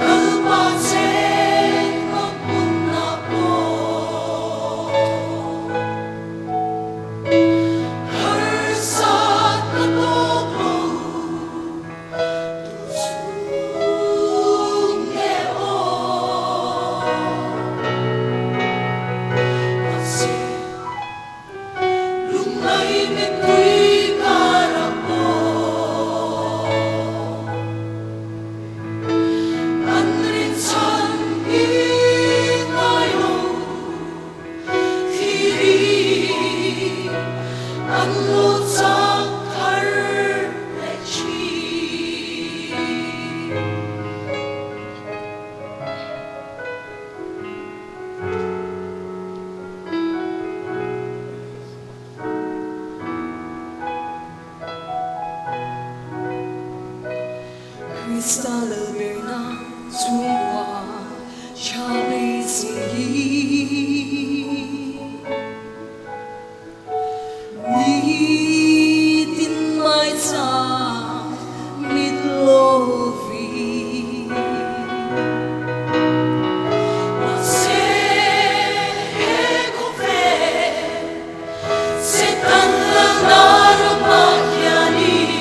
Lalpa chenna hmunna pawh harsatna tawk lo tu chhung nge aw mahse Lungngai mittui karah pawh an rinchhan hi ngai lo thiri an lo chak thar leh thin. Krista Lalberna chhungkua tha beisei hi nitin mai chang mit lovi. Mahse he khawvel Satan lalna ramah hianin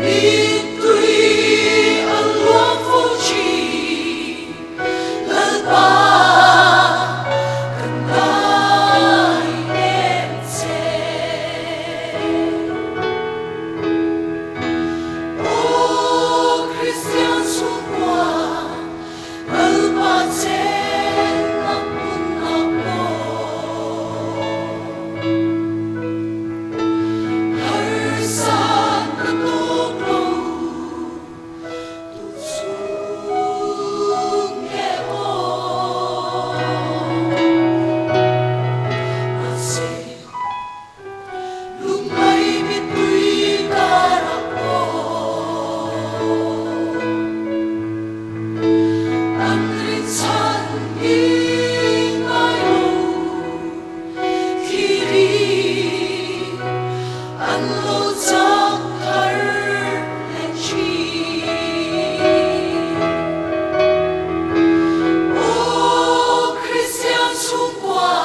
mittui an luang fo thin. Lalpa kan ngai em che. Aw Kristian chhungkua Lalpa chenna hmunah pawh harsatna tawk lo tu chhung nge aw mahse lungngai mittui karah pawh an rinchhan hi ngai lo thiri an lo chak thar leh thin. Aw Kristian chhungkua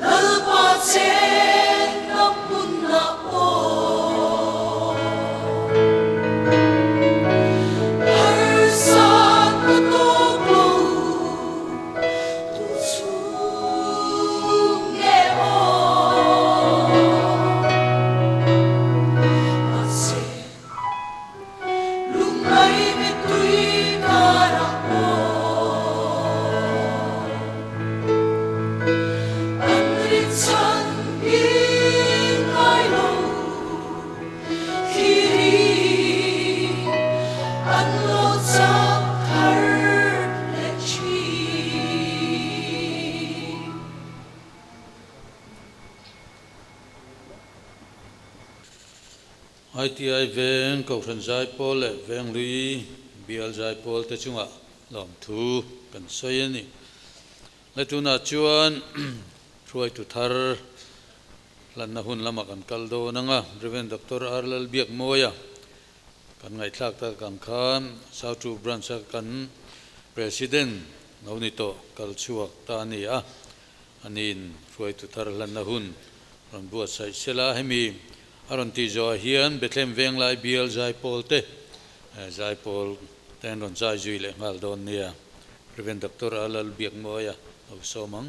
Lalpa chenna hmunah pawh harsatna tawk lo tu chhung nge aw mahse lungngai mittui karah pawh an rinchhan hi ngai lo thiri an lo chak thar leh thin. ITI Veng Kohhran Zaipawl leh Venglui Bial Zaipawl te chungah lawmthu kan sawi a ni. Le tunah chuan hruaitu thar hlanna hun lamah kan kal dawn ang a, Rev. Doctor R. Lalbiakmawia kan ngaihthlak tak ang khan South Two Branch-a kan President lo ni tawh kal chhuak ta a ni a, aniin hruaitu thar hlanna hun rawn buatsaih sela hemi a rawn tih zawhah hian Bethlehem Venglai bial zaipawl te zaipawl te an rawn zai zui leh nghal dawn nia. Rev. Doctor A. Lalbiakmawia lo sawm ang.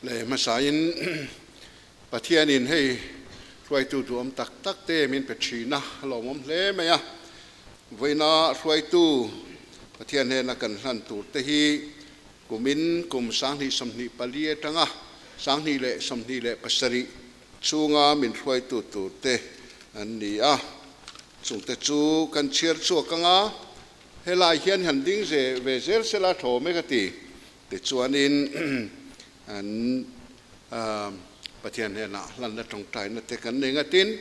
Le hmasain Pathianin hei hruaitu duhawm tak tak te min pe thin a, a lawmawm hle mai a. Vawiina hruaitu Pathian hnena kan hlan tur te hi kumin kum 2024 atanga 2027 chhunga min hruaitu tur te an ni a. Chungte chu kan chhiar chhuak anga helai hian han ding ze ve zel sela thaw mai ka ti. Tichuanin an Pathian hnenah hlanna tawngtaina te kan nei ngatin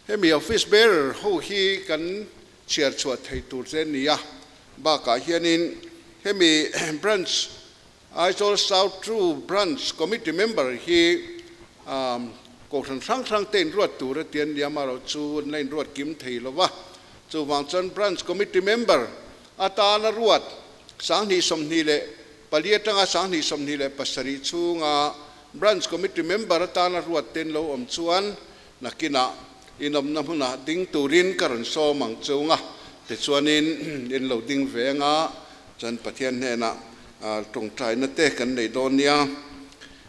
hemi office bearer ho hi kan chhiar chhuah thei tur che a ni a. Bakah hianin hemi branch Aizawl South True Branch Committee member hi kohhran hrang hrang te inruat tur a ti a nia, amaherawhchu an la inruat kim thei lo va. Chuvang chuan Branch Committee member atana ruat 2024 atanga 2027 chhunga Branch Committee member atana ruat ten lo awm chuan nakinah inawmna hmunah ding turin ka rawn sawm ang chung a, tichuanin in lo ding ve anga chuan Pathian hnenah tawngtaina te kan nei dawn nia.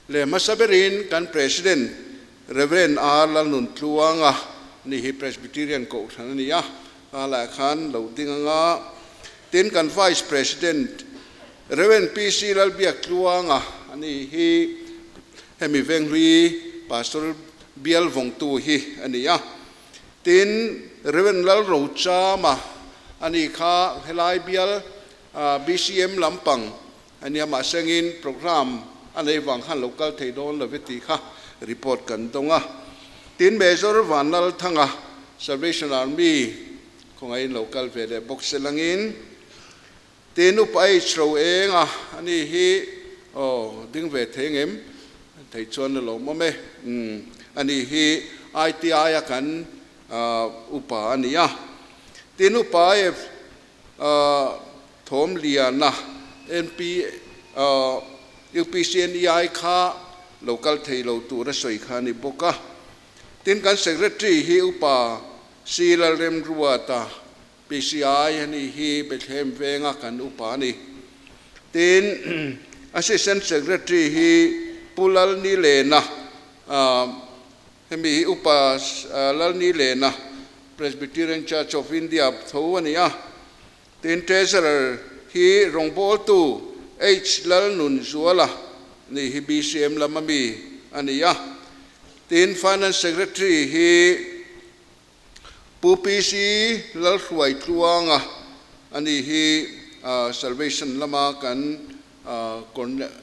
Le hmasa berin kan President Rev. R. Lalnuntluanga ni hi Presbyterian Kohhran a ni a, a laiah khan lo ding anga tin kan Vice President Rev. PC Lalbiaktluanga a ni hi hemi Venghlui Pastor bial vawngtu hi a ni a, tin Rev. Lalrochama a ni kha helai bial BCM lampang a nia, mahsengin program a nei vang khan lo kal thei dawn lo ve tih kha report kan dawng a. Tin Major Vanlalthanga Salvation Army khawngaihin lo kal ve leh bawk se langin tin Upa H ro eng a, ani hi aw ding ve thei ngem thei chuan a lawmawm e. Ani hi ITI a kan upa a ni a. Tin Upa F Thawm Liana MP UPCNEI kha lo kal thei lo tur a sawi kha a ni bawk a. Tin kan Secretary hi Upa C Lalremruata PCI a ni hi Bethlehem venga kan upa a ni. Tin Assistant Secretary hi Pu Lalnilena hemi hi Upa Lalnilena Presbyterian Church of India tho a ni a. Tin Treasurer hi rawngbawltu H Lalnunzuala ni hi BCM lama mi a ni a. Tin Finance Secretary hi Pu PC Lalhruaitluanga a ni hi Salvation lama kan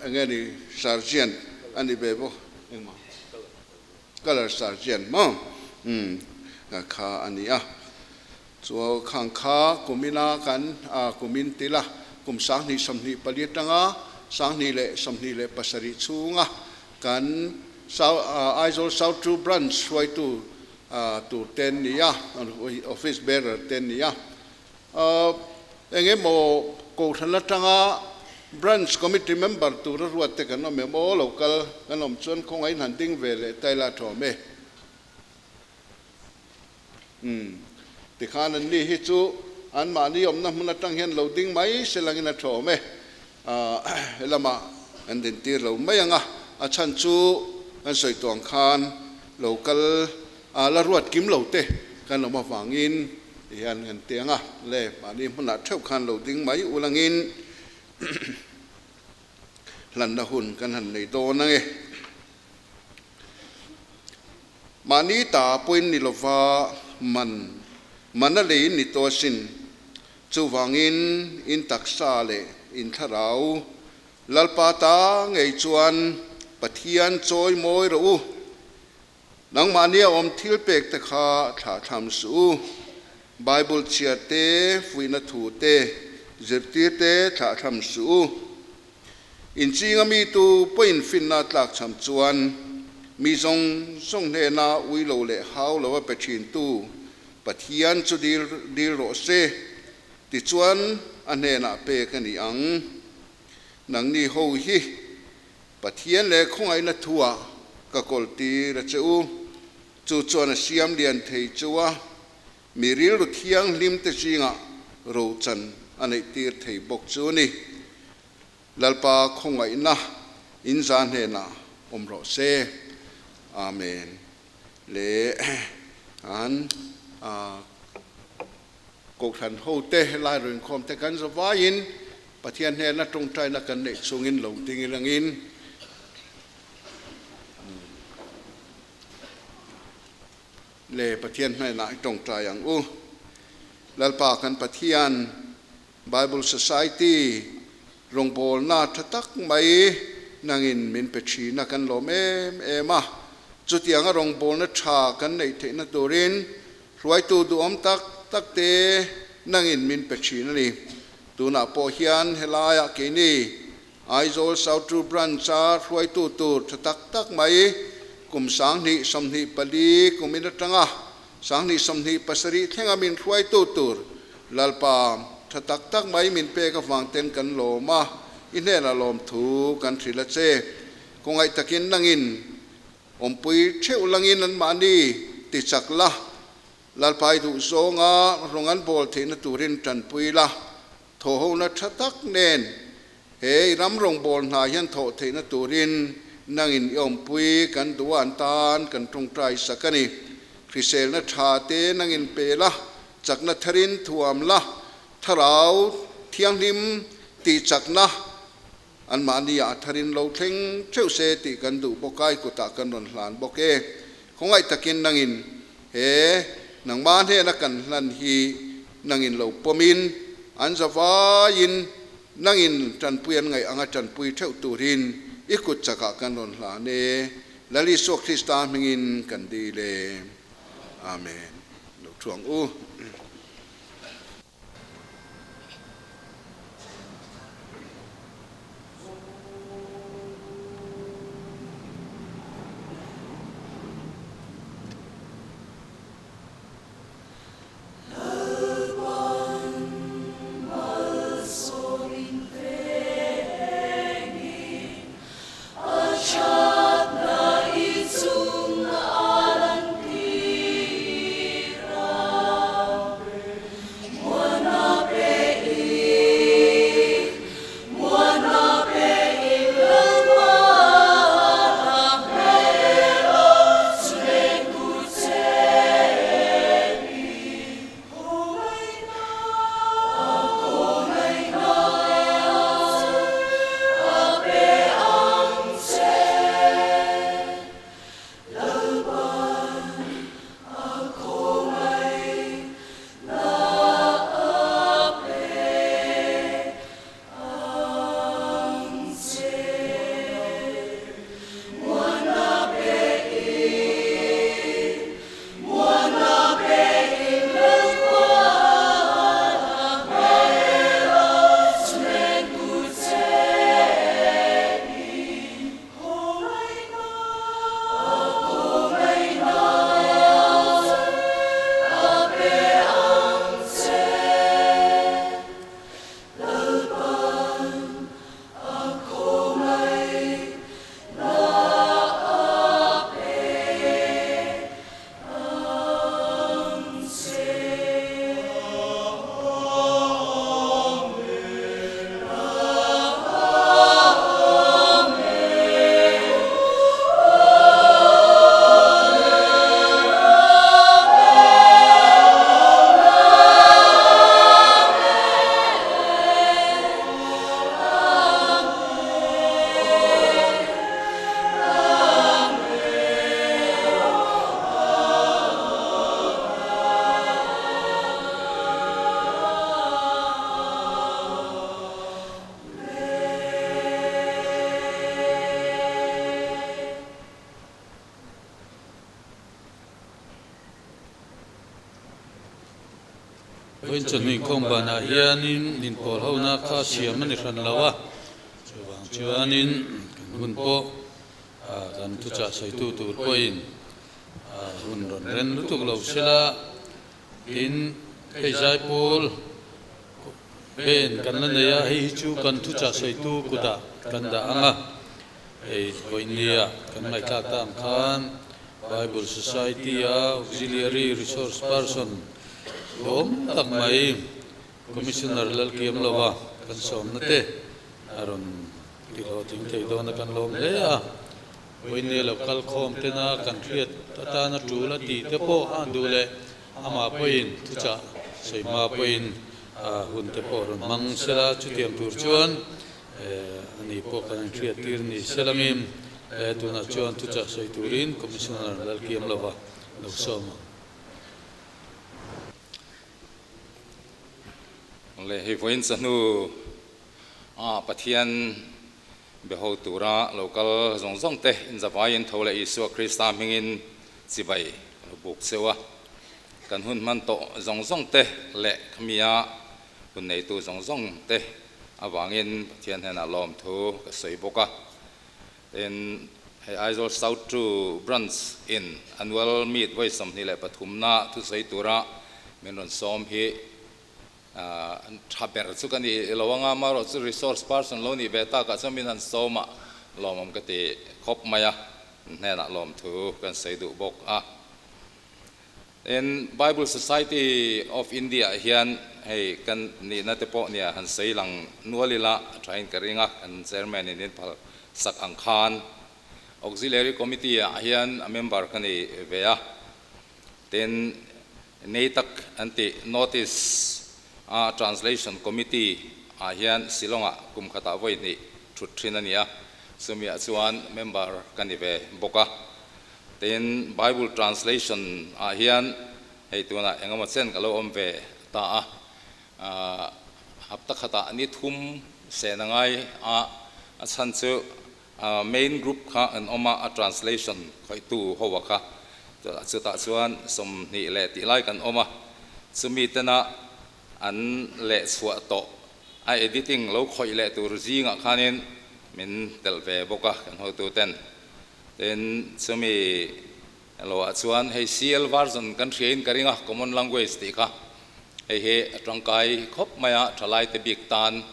enge ni Sergeant a ni ve bawk engmah Colour Sergeant maw kha a ni a. Chu khang kha kumina kan kumin tila kum 2024 atanga 2027 chhunga kan Aizawl South Two Branch hruaitu tur te an ni a, office bearer te an ni a. Eng emaw kohhran atanga Branch Committee member tura ruat te kan awm em aw, lo kal kan awm chuan khawngaih in han ding ve leh ta ila thawm e. Umm, tikhan an ni hi chu anmahni awmna hmun atang hian lo ding mai se langin a thawm e. Ahh, helamah an dintir lo mai ang a, a chhan chu kan sawi tawh ang khan lo kal ah la ruat kim lo te kan awm avangin tihian kan ti ang a, le mahni hmunah theuh khan lo ding mai u langin hlanna hun kan han nei dawn ang e. Mahni ta pawhin ni lova man man a leiin ni tawh asin. Chuvangin in taksa leh in thlarau Lalpa ta ngei chuan Pathian chawi mawi rawh u. Nangmahnia awm thil pek te kha thlahthlam suh u. Bible chhiar te, fuihna thu te, zirtir te thlahthlam suh u. Inching a mi tu pawhin finna tlak cham chuan mi zawng zawng hnena ui lo leh hau lo a pe thin tu Pathian chu dil dil rawh se, tichuan a hnenah pek a ni ang. Nangni ho hi Pathian leh khawngaihna thuah ka kawl tir a che u, chu chuan a siam lian thei chu a, Mi rilru thianghlim te zingah rochan a neih tir thei bawk chu a ni. Lalpa khawngaihna in za hnenah awm rawh se. Amen. Le an Kohhran hote helai rawn inkhawm te kan zavaiin Pathian hnena tawngtaina kan neih chungin lo ding ilangin le Pathian hnenah i tawngtai ang u. Lalpa kan Pathian Bible Society rawngbawlna tha tak mai nangin min pe thina kan lawm em em a. Chutianga rawngbawlna tha kan neih theihna turin Hruaitu duhawm tak tak te nangin min pe thin a ni. Tunah pawh hian helaiah keini Aizawl South Two Branch-a hruaitu tur tha tak tak mai kum 2024 kumin atanga 2027 thlenga min hruaitu tur Lalpa tha tak tak mai min pek avang ten kan lawm a, i hnenah lawmthu kan hrilh a che. Khawngaih takin nangin Awmpui theuh langin anmahni ti chak la, Lalpai duh zawnga rawng an bawl theihna turin tanpui la, thawhhona tha tak nen he i ram rawngbâwl hna hian thawh theihna turin nangin i awmpui kan duh a, an tan kan tawngtai sak a ni. Hriselna tha te nangin pe la, chakna tharin thuam la, Thlarau Thianghlim tih chakna Anmahni ah tharin lo thleng theuh se tih kan duh bawk a, i kutah kan rawn hlan bawk e. Khawngaih takin nangin he nangmah hnena kan hlan hi nangin lo pawmin an zavaiin nangin tanpui an ngaih anga tanpui theuh turin i kut chakah kan rawn hlan e. Lal Isua Krista hmingin kan dil e. Amen. Lo thuang u. Vawiin chawhnu inkhawm banah hianin inpawl hona kha siam a ni hran lo a, chuvang chuanin kan hun pawh kan thuchah sawitu tur pawhin hun rawn ren lutuk lo sela, tin hei zaipawl pen kan la nei a, hei hi chu kan thuchah sawitu kutah kan dah ang a, hei vawiinnia kan ngaihthlak ta ang khan Bible Society-a Auxiliary Resource Person duhawm tak mai Commissioner Lalkiamlova kan sawmna te a rawn ti hlawhtling thei dawn a kan lawm hle a. Vawinia lo kal khawm tena kan hriat atana tul a tih te pawh a duh leh amah pawhin thuchah sawi hma pawhin hun te pawh rawn hmang sela chutiang tur chuan ani pawh kan inhriat tir ni selangin tunah chuan thuchah sawi turin Commissioner Lalkiam lova lo sawm ang. Le hei vawiin chahnu a Pathian be ho tura lo kal zawng zawng te inzavaiin tho leh Isua Krista hmingin chibai lo buk cheu a. Kan hun hman tawh zawng zawng te leh khami-a hun neitu zawng zawng te avangin Pathian hnenah lawmthu ka sawi bawk a. Tin, hei Aizawl South Two Branch in Annual Meet vawi 23 na thusawi tura min rawn sawm hi tha ber chu ka ni lo anga, amaherawh chu resource person lo nih ve takah chuan min han sawm a, lawmawm ka ti khawp mai a, hnenah lawmthu kan sawi duh bawk a. Tin, Bible Society of India ah hian hei kan nihna te pawh nia han sawi lang nual ila a thain ka ring a, kan Chairman in in phal sak ang khan Auxiliary Committee ah hian a member ka ni ve a. Tin, nei tak an tih Notice a Translation Committee ah hian Shillong ah kum khatah vawi hnih thut thin a ni a, chumi ah chuan member ka ni ve bawk a. Tin, Bible translation ah hian hei tunah engemaw chen ka lo awm ve ta a, hapta khatah ni thum sen a ngai a, a chhan chu main group kha an awm a, a translation khawihtu ho a kha, chutah chuan 20 leh tih lai kan awm a, chumi tena an lehchhuah tawh a editing lo khawih leh tur zingah khanin min telh ve bawk a kan hotuten. Tin, chumi loah chuan hei CL version kan hriain ka ring a, common language tih kha hei hi a tangkai khawp mai a, thalaite bik tan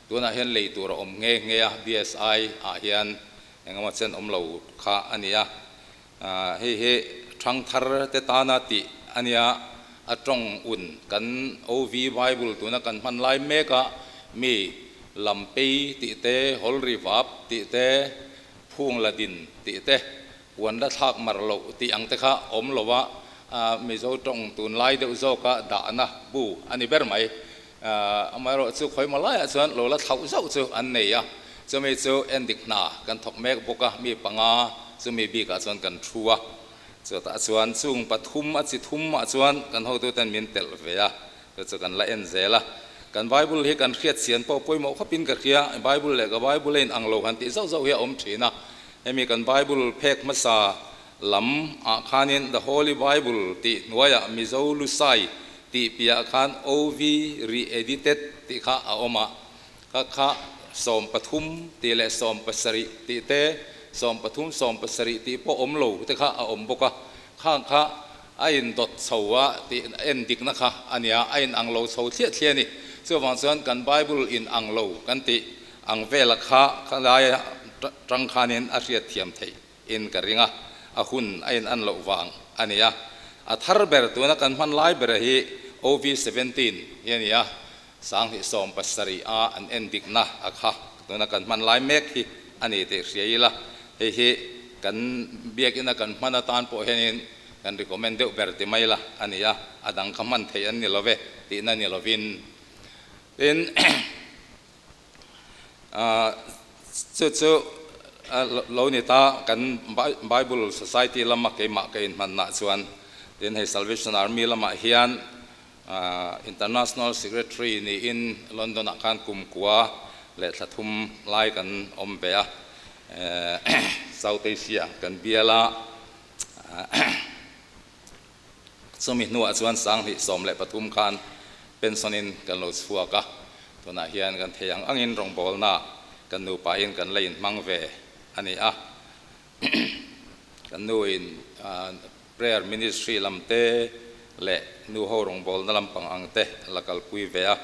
tunah hian lei tur a awm nghe nghe a, BSI ah hian engemaw chen awm lo kha a ni a, hei hi thangthar te tana tih a nia, a tawng un kan OV Bible tuna kan hman lai mek a, mi lampei tih te, hawlri vap tih te, Phung la din tih te, puan la thlak mar loh tih ang te kha awm lo a, Mizo tawng tunlai deuh zawka dahna bu a ni ber mai. Amaherawh chu khawimah laiah chuan lo la thlauh zauh chu an nei a, chumi chu endik hna kan thawk mek bawk a, mi panga chumi bikah chuan kan thu a, chutah chuan chung pathum a chi thumah chuan kan hotuten min telh ve a, Chu chu kan la en zel a. Kan Bible hi kan hriat chian pawh pawimawh khawpin ka hria. Bible leh ka Bible a in ang lo han tih zauh zauh hi a awm thin a. Hemi kan Bible phek hmasa lam ah khanin The Holy Bible tih hnuaiah Mizo Lusai tih piah khan OV Re-edited tih kha a awm a. Kha kha 13 tih leh 17 tih te, 13 17 tih pawh awm lo te kha a awm bawk a. Khang kha a indawt chho a tih en dikna kha a nia, a inang lo chho thliah thliah a ni. Chuvang chuan kan Bible inang lo kan tih ang vela kha khalai tang khanin a hriat thiam theih in ka ring a, a hun a inan loh vang a ni a. A thar ber tuna kan hman lai bera hi OV 17 hi a ni a, 2017 a an en dikna a kha tuna kan hman lai mek hi a ni tih hria ila, hei hi kan biakina kan hman atan pawh hianin kan recommend deuh ber ti mai la a ni a, a dang kha hman theih an ni lo ve tihna ni lovin. Tin, chu chu lo ni ta kan Bible Society lama keimah ka inhmanna chuan tin hei Salvation Army lamah hian International Secretary niin London ah khan kum kua leh thla thum lai kan awm ve a, South Asia kan bial a, chumi hnuah chuan 2013 khan pension in kan lo chhuak a, tunah hian kan thei ang angin rawngbawlna kan nupa in kan la inhmang ve a ni a, kan nu in Prayer Ministry lam te leh nu ho rawngbawlna lampang ang te la kalpui ve a,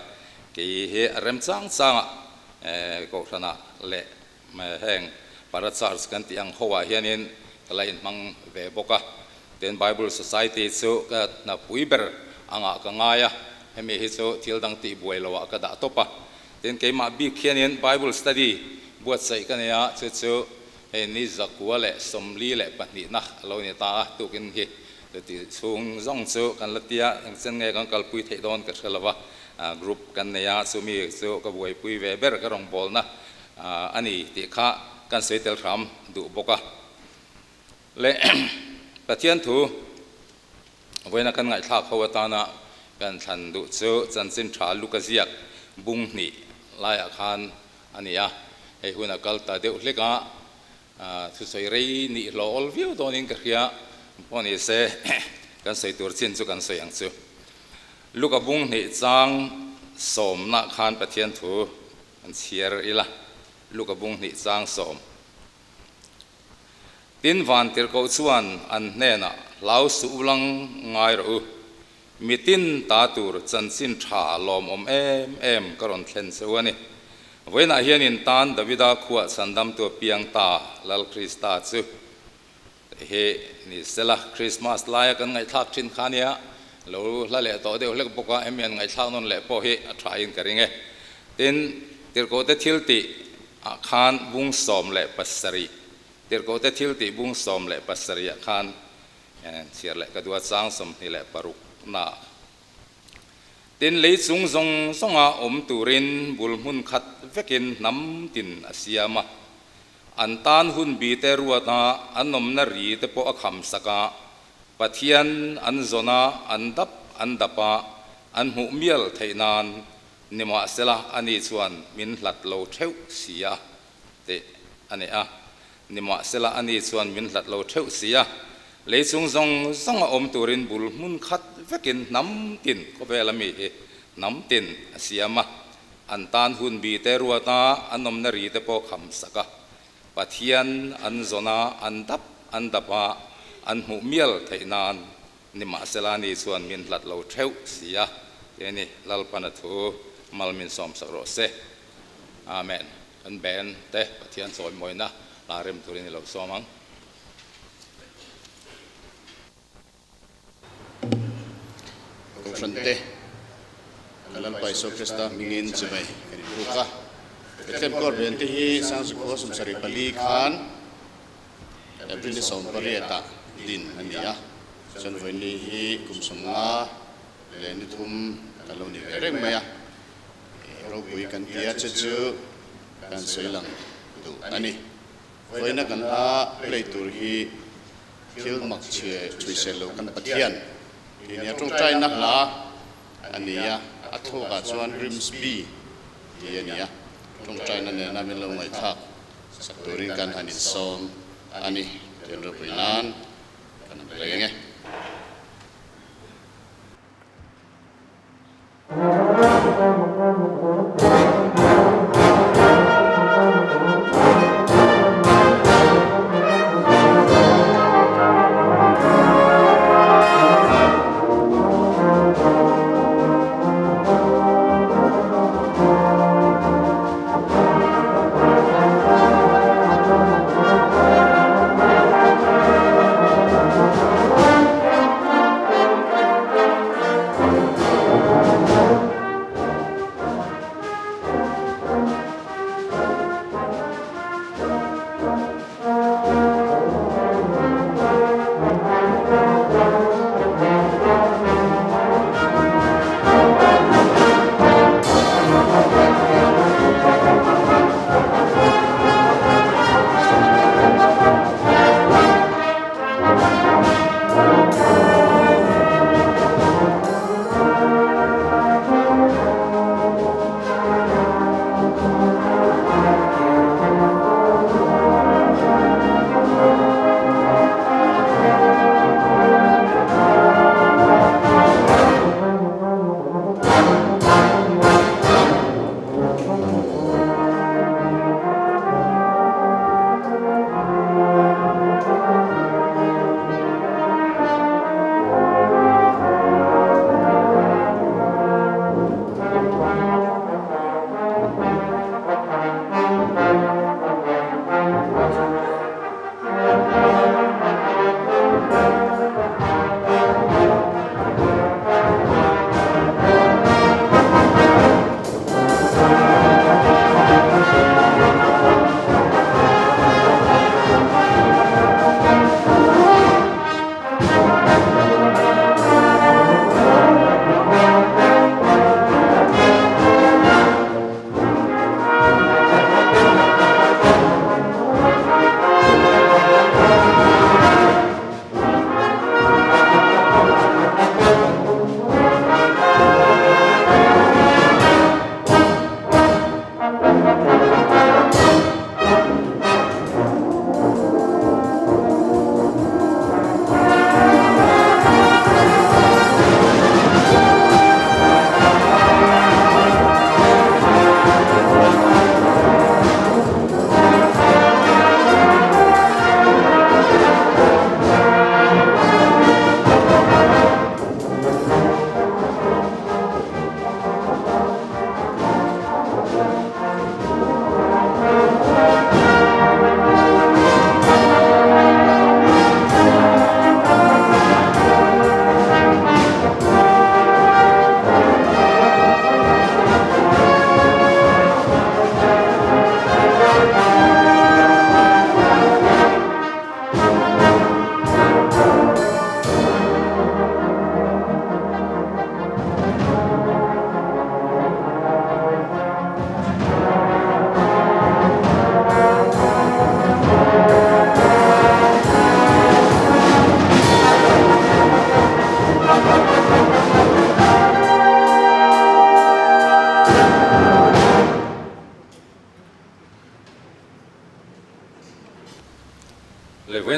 kei hi a rem chang changah Kohhranah leh heng Para Church kan tih ang ho ah hianin ka la inhmang ve bawk a. Tin, Bible Society chu ka hnapui ber angah ka ngai a, hemi hi chu thil dang tih buai loh ah ka dah tawp a. Tin, keimah bik hianin Bible Study buatsaih ka nei a, chu chu. Hei ni 142na a lo ni ta a, tukin hi chuti chhung zawng chu kan la tia, engchen nge kan kalpui theih dawn ka hre lo va, group kan nei a, chumi chu ka buaipui ve ber ka rawngbawlna a ni tih kha kan sawi tel hram duh bawk a. Le Pathian thu vawiina kan ngaihthlak ho atana kan thlan duh chu chanchin tha Luka ziak bung hnih laiah khan a ni a, hei hun a kal ta deuh hlek a, thusawi rei nih hlawh awl viau dawnin ka hria, pawh ni se kan sawi tur chin chu kan sawi ang chu. Luka bung hnih chang sawmna khan Pathian thu an chhiar ila, Luka bung hnih chang sawm. Tin van tirhkoh chuan an hnenah, Hlau suh u lang ngai rawh u, mitin ta tur chanchin tha lawmawm em em ka rawn thlen che u a ni. Vawiinah hian in tan Davida khuah chhandamtu a piang ta Lal Krista chu hi ni sela, Krismas laia kan ngaihthlak thin kha nia, lo hla leh tawh deuh hlek bawk a, hemi an ngaihthlak nawn leh pawh hi a thain ka ring e. Tin, tirhkohte thil tih ah khan bung 17, Tirhkohte thil tih bung 17 ah khan chhiar leh ka duh a, chang 26 na. Tin, lei chung zawng zawnga awm turin bul hmun khat vekin hnam tin a siam a, an tan hun bi te ruat a, an awmna ri te pawh a kham sak a, Pathian an zawn a, an dap an dap a, an hmuh mial theih nan Nimahsela, ani chuan min hlat lo theuh si a, tih a ni a. Nimahsela, ani chuan min hlat lo theuh si a, lei chung zawng zawng a awm turin bul hmun khat vekin hnam tin khawvela mi hi hnam tin a siam a. An tan hun bi te ruat a, an awmna ri te pawh kham sak a. Pathian an zawn a, an dap an dap a, an hmuh mial theih nan Nimahsela ni chuan min hlat lo theuh si a, tih a ni. Lalpana thu mal min sawmsak rawh se. Amen. Kan ben te Pathian chawimawina hla rem turin i lo sawm ang. Kohhran te, kan Lalpa Isua Krista hmingin chimei kan inbuk a. Bethlehem Court ben te hi Sangzikua 74 khan April ni 18 ah din a ni a, chuan vawiin hi kum 53 kan lo ni ve reng mai a, ropui kan tia che chu kan sawi lang duh a ni. Vawiina kan hla play tur hi thil mak chhe chhuisel lo kan Pathian tih nia tawngtaina hla a ni a, a thawkah chuan Grimsby tih a ni a, tawngtaina nena min lo ngaihthlak Sak turin kan han insawm a ni, tian ropui nan kan han play ang e.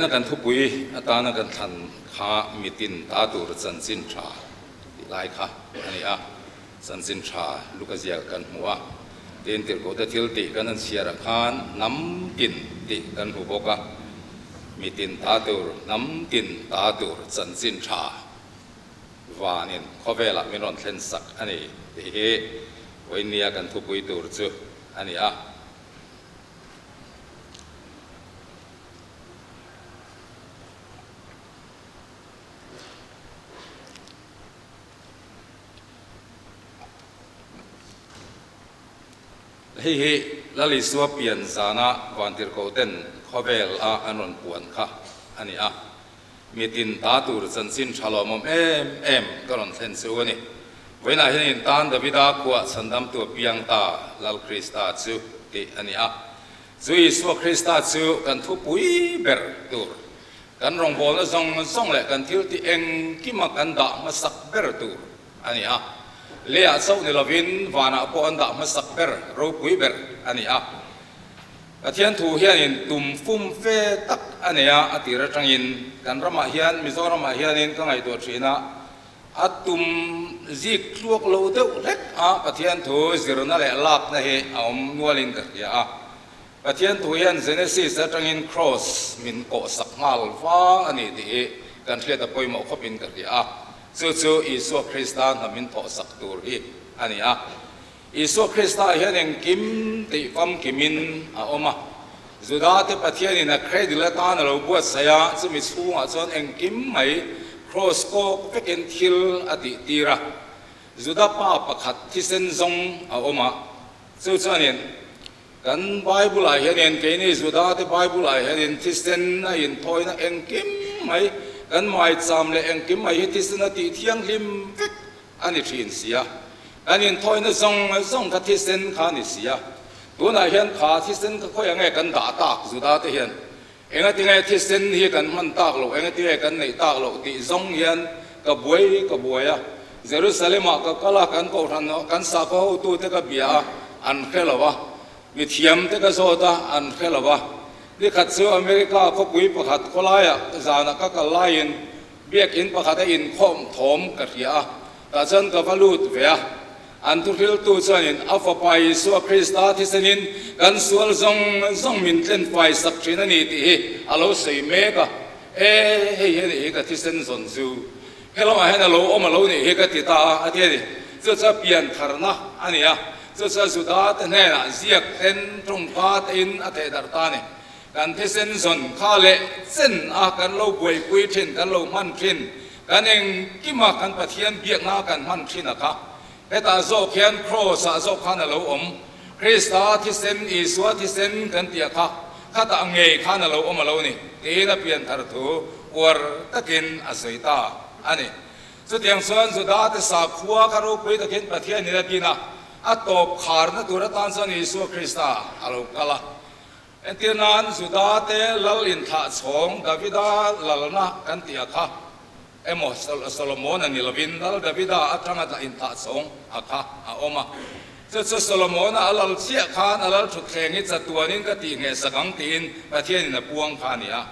Vawiina kan thupui atana kan thlan kha mitin ta tur chanchin tha tih lai kha a ni a, chanchin tha Luka ziak kan hmu a, tin tirhkohte thil tih kan han chhiarah khan hnam tin tih kan hmu bawk a, mitin ta tur hnam tin ta tur chanchin tha vanin khawvelah min rawn thlen sak a ni tih hi vawinia kan thupui tur chu a ni a. Hei hi Lal Isua pian zana vantirhkoh ten khawvel a an rawn puan kha a ni a. Mitin ta tur chanchin tha lawmawm em em ka rawn thlen chu a ni. Vawiinah hian in tan Davida khuah chhandamtu a piang ta Lal Krista chu tih a ni a. Chu Isua Krista chu kan thupui ber tur, kan rawngbawlna zawng zawng leh kan thil tih engkima kan dah hmasak ber tur a ni a. Leiah chauh ni lovin vanah pawh an dah hmasak ber, ropui ber a ni a. Pathian thu hianin tum fum fe tak a nei a, a tir atangin kan ramah hian, Mizoramah hianin ka ngaihtuah thin a, a tum zik tluak lo deuh hlek a, Pathian thu zirna leh lakna hi a awm nualin ka hria a. Pathian thu hian Genesis atangin Cross min kawhsak nghal va a ni tih hi kan hriat a pawimawh khawpin ka hria a, chu chu Isua Krista hna min thawhsak tur hi a ni a. Isua Krista hian engkim tih famkimin a awm a. Judate Pathianin a cradle atan a lo buatsaih a, chumi chhungah chuan engkim mai cross kawk vekin thil a tihtir a. Juda pa pakhat thisen zawng a awm a, chu chuanin kan Bible-ah hianin keini Judate Bible-ah hianin thisen a inthawina engkim mai kan maicham leh engkim mai hi thisen a tih thianghlim vek a ni thin si a, kan inthawina zawng zawng kha thisen kha a ni si a, tunah hian kha thisen kha khawiah nge kan dah tak Juda te hian engatinge thisen hi kan hman tak loh, engatinge kan neih tak loh tih zawng hian ka buai ka buai a, Jerusalem-ah ka kal a, kan kohhran kan sakhaw hotute ka bia a, an hre lo a, mithiam te ka zawt a, an hre lo a, nikhat chu America khawpui pakhat khawlaiah zanah ka kal laiin Biakinn pakhat a inkhawm thawm ka hria a, tah chuan ka va lut ve a. An thuhriltu chuanin a Fapa Isua Krista thisenin kan sual zawng zawng min tlen fai sak thin a ni tih hi a lo sawi mek a. E, hei hi a nih hi ka thisen zawn chu. He lamah hian a lo awm a lo nih hi ka ti ta a, a ti a ni. Chu chu a piantharna a ni a, chu chu a Judate hnenah ziak ten tawngka tein a thehdarh ta a ni. Kan thisen zawn kha leh chen a kan lo buaipui thin, kan lo hman thin, kan engkima kan Pathian biakna kan hman thin a kha. Hetah zawk hian Kraws ah zawk khan a lo awm. Krista thisen, Isua thisen kan tih a kha, khatah ngei khan a lo awm a lo ni, tiin a pianthar thu uar takin a sawi ta a ni. Chutiang chuan Judate sakhua kha ropui takin Pathianin a din a, a tawp kharna tur atan chuan Isua Krista a lo kal a. Entir nan, Judate lal inthlah chhawng Davida lalna kan tih a kha emaw, Solomona ni lovin Lal Davida atanga dah inthlah chhawng a kha a awm a. Chu chu Solomona a lal chiah khan a lal thutthleng hi chatuanin ka tih ngheh sak ang tiin Pathianin a puang kha a ni a.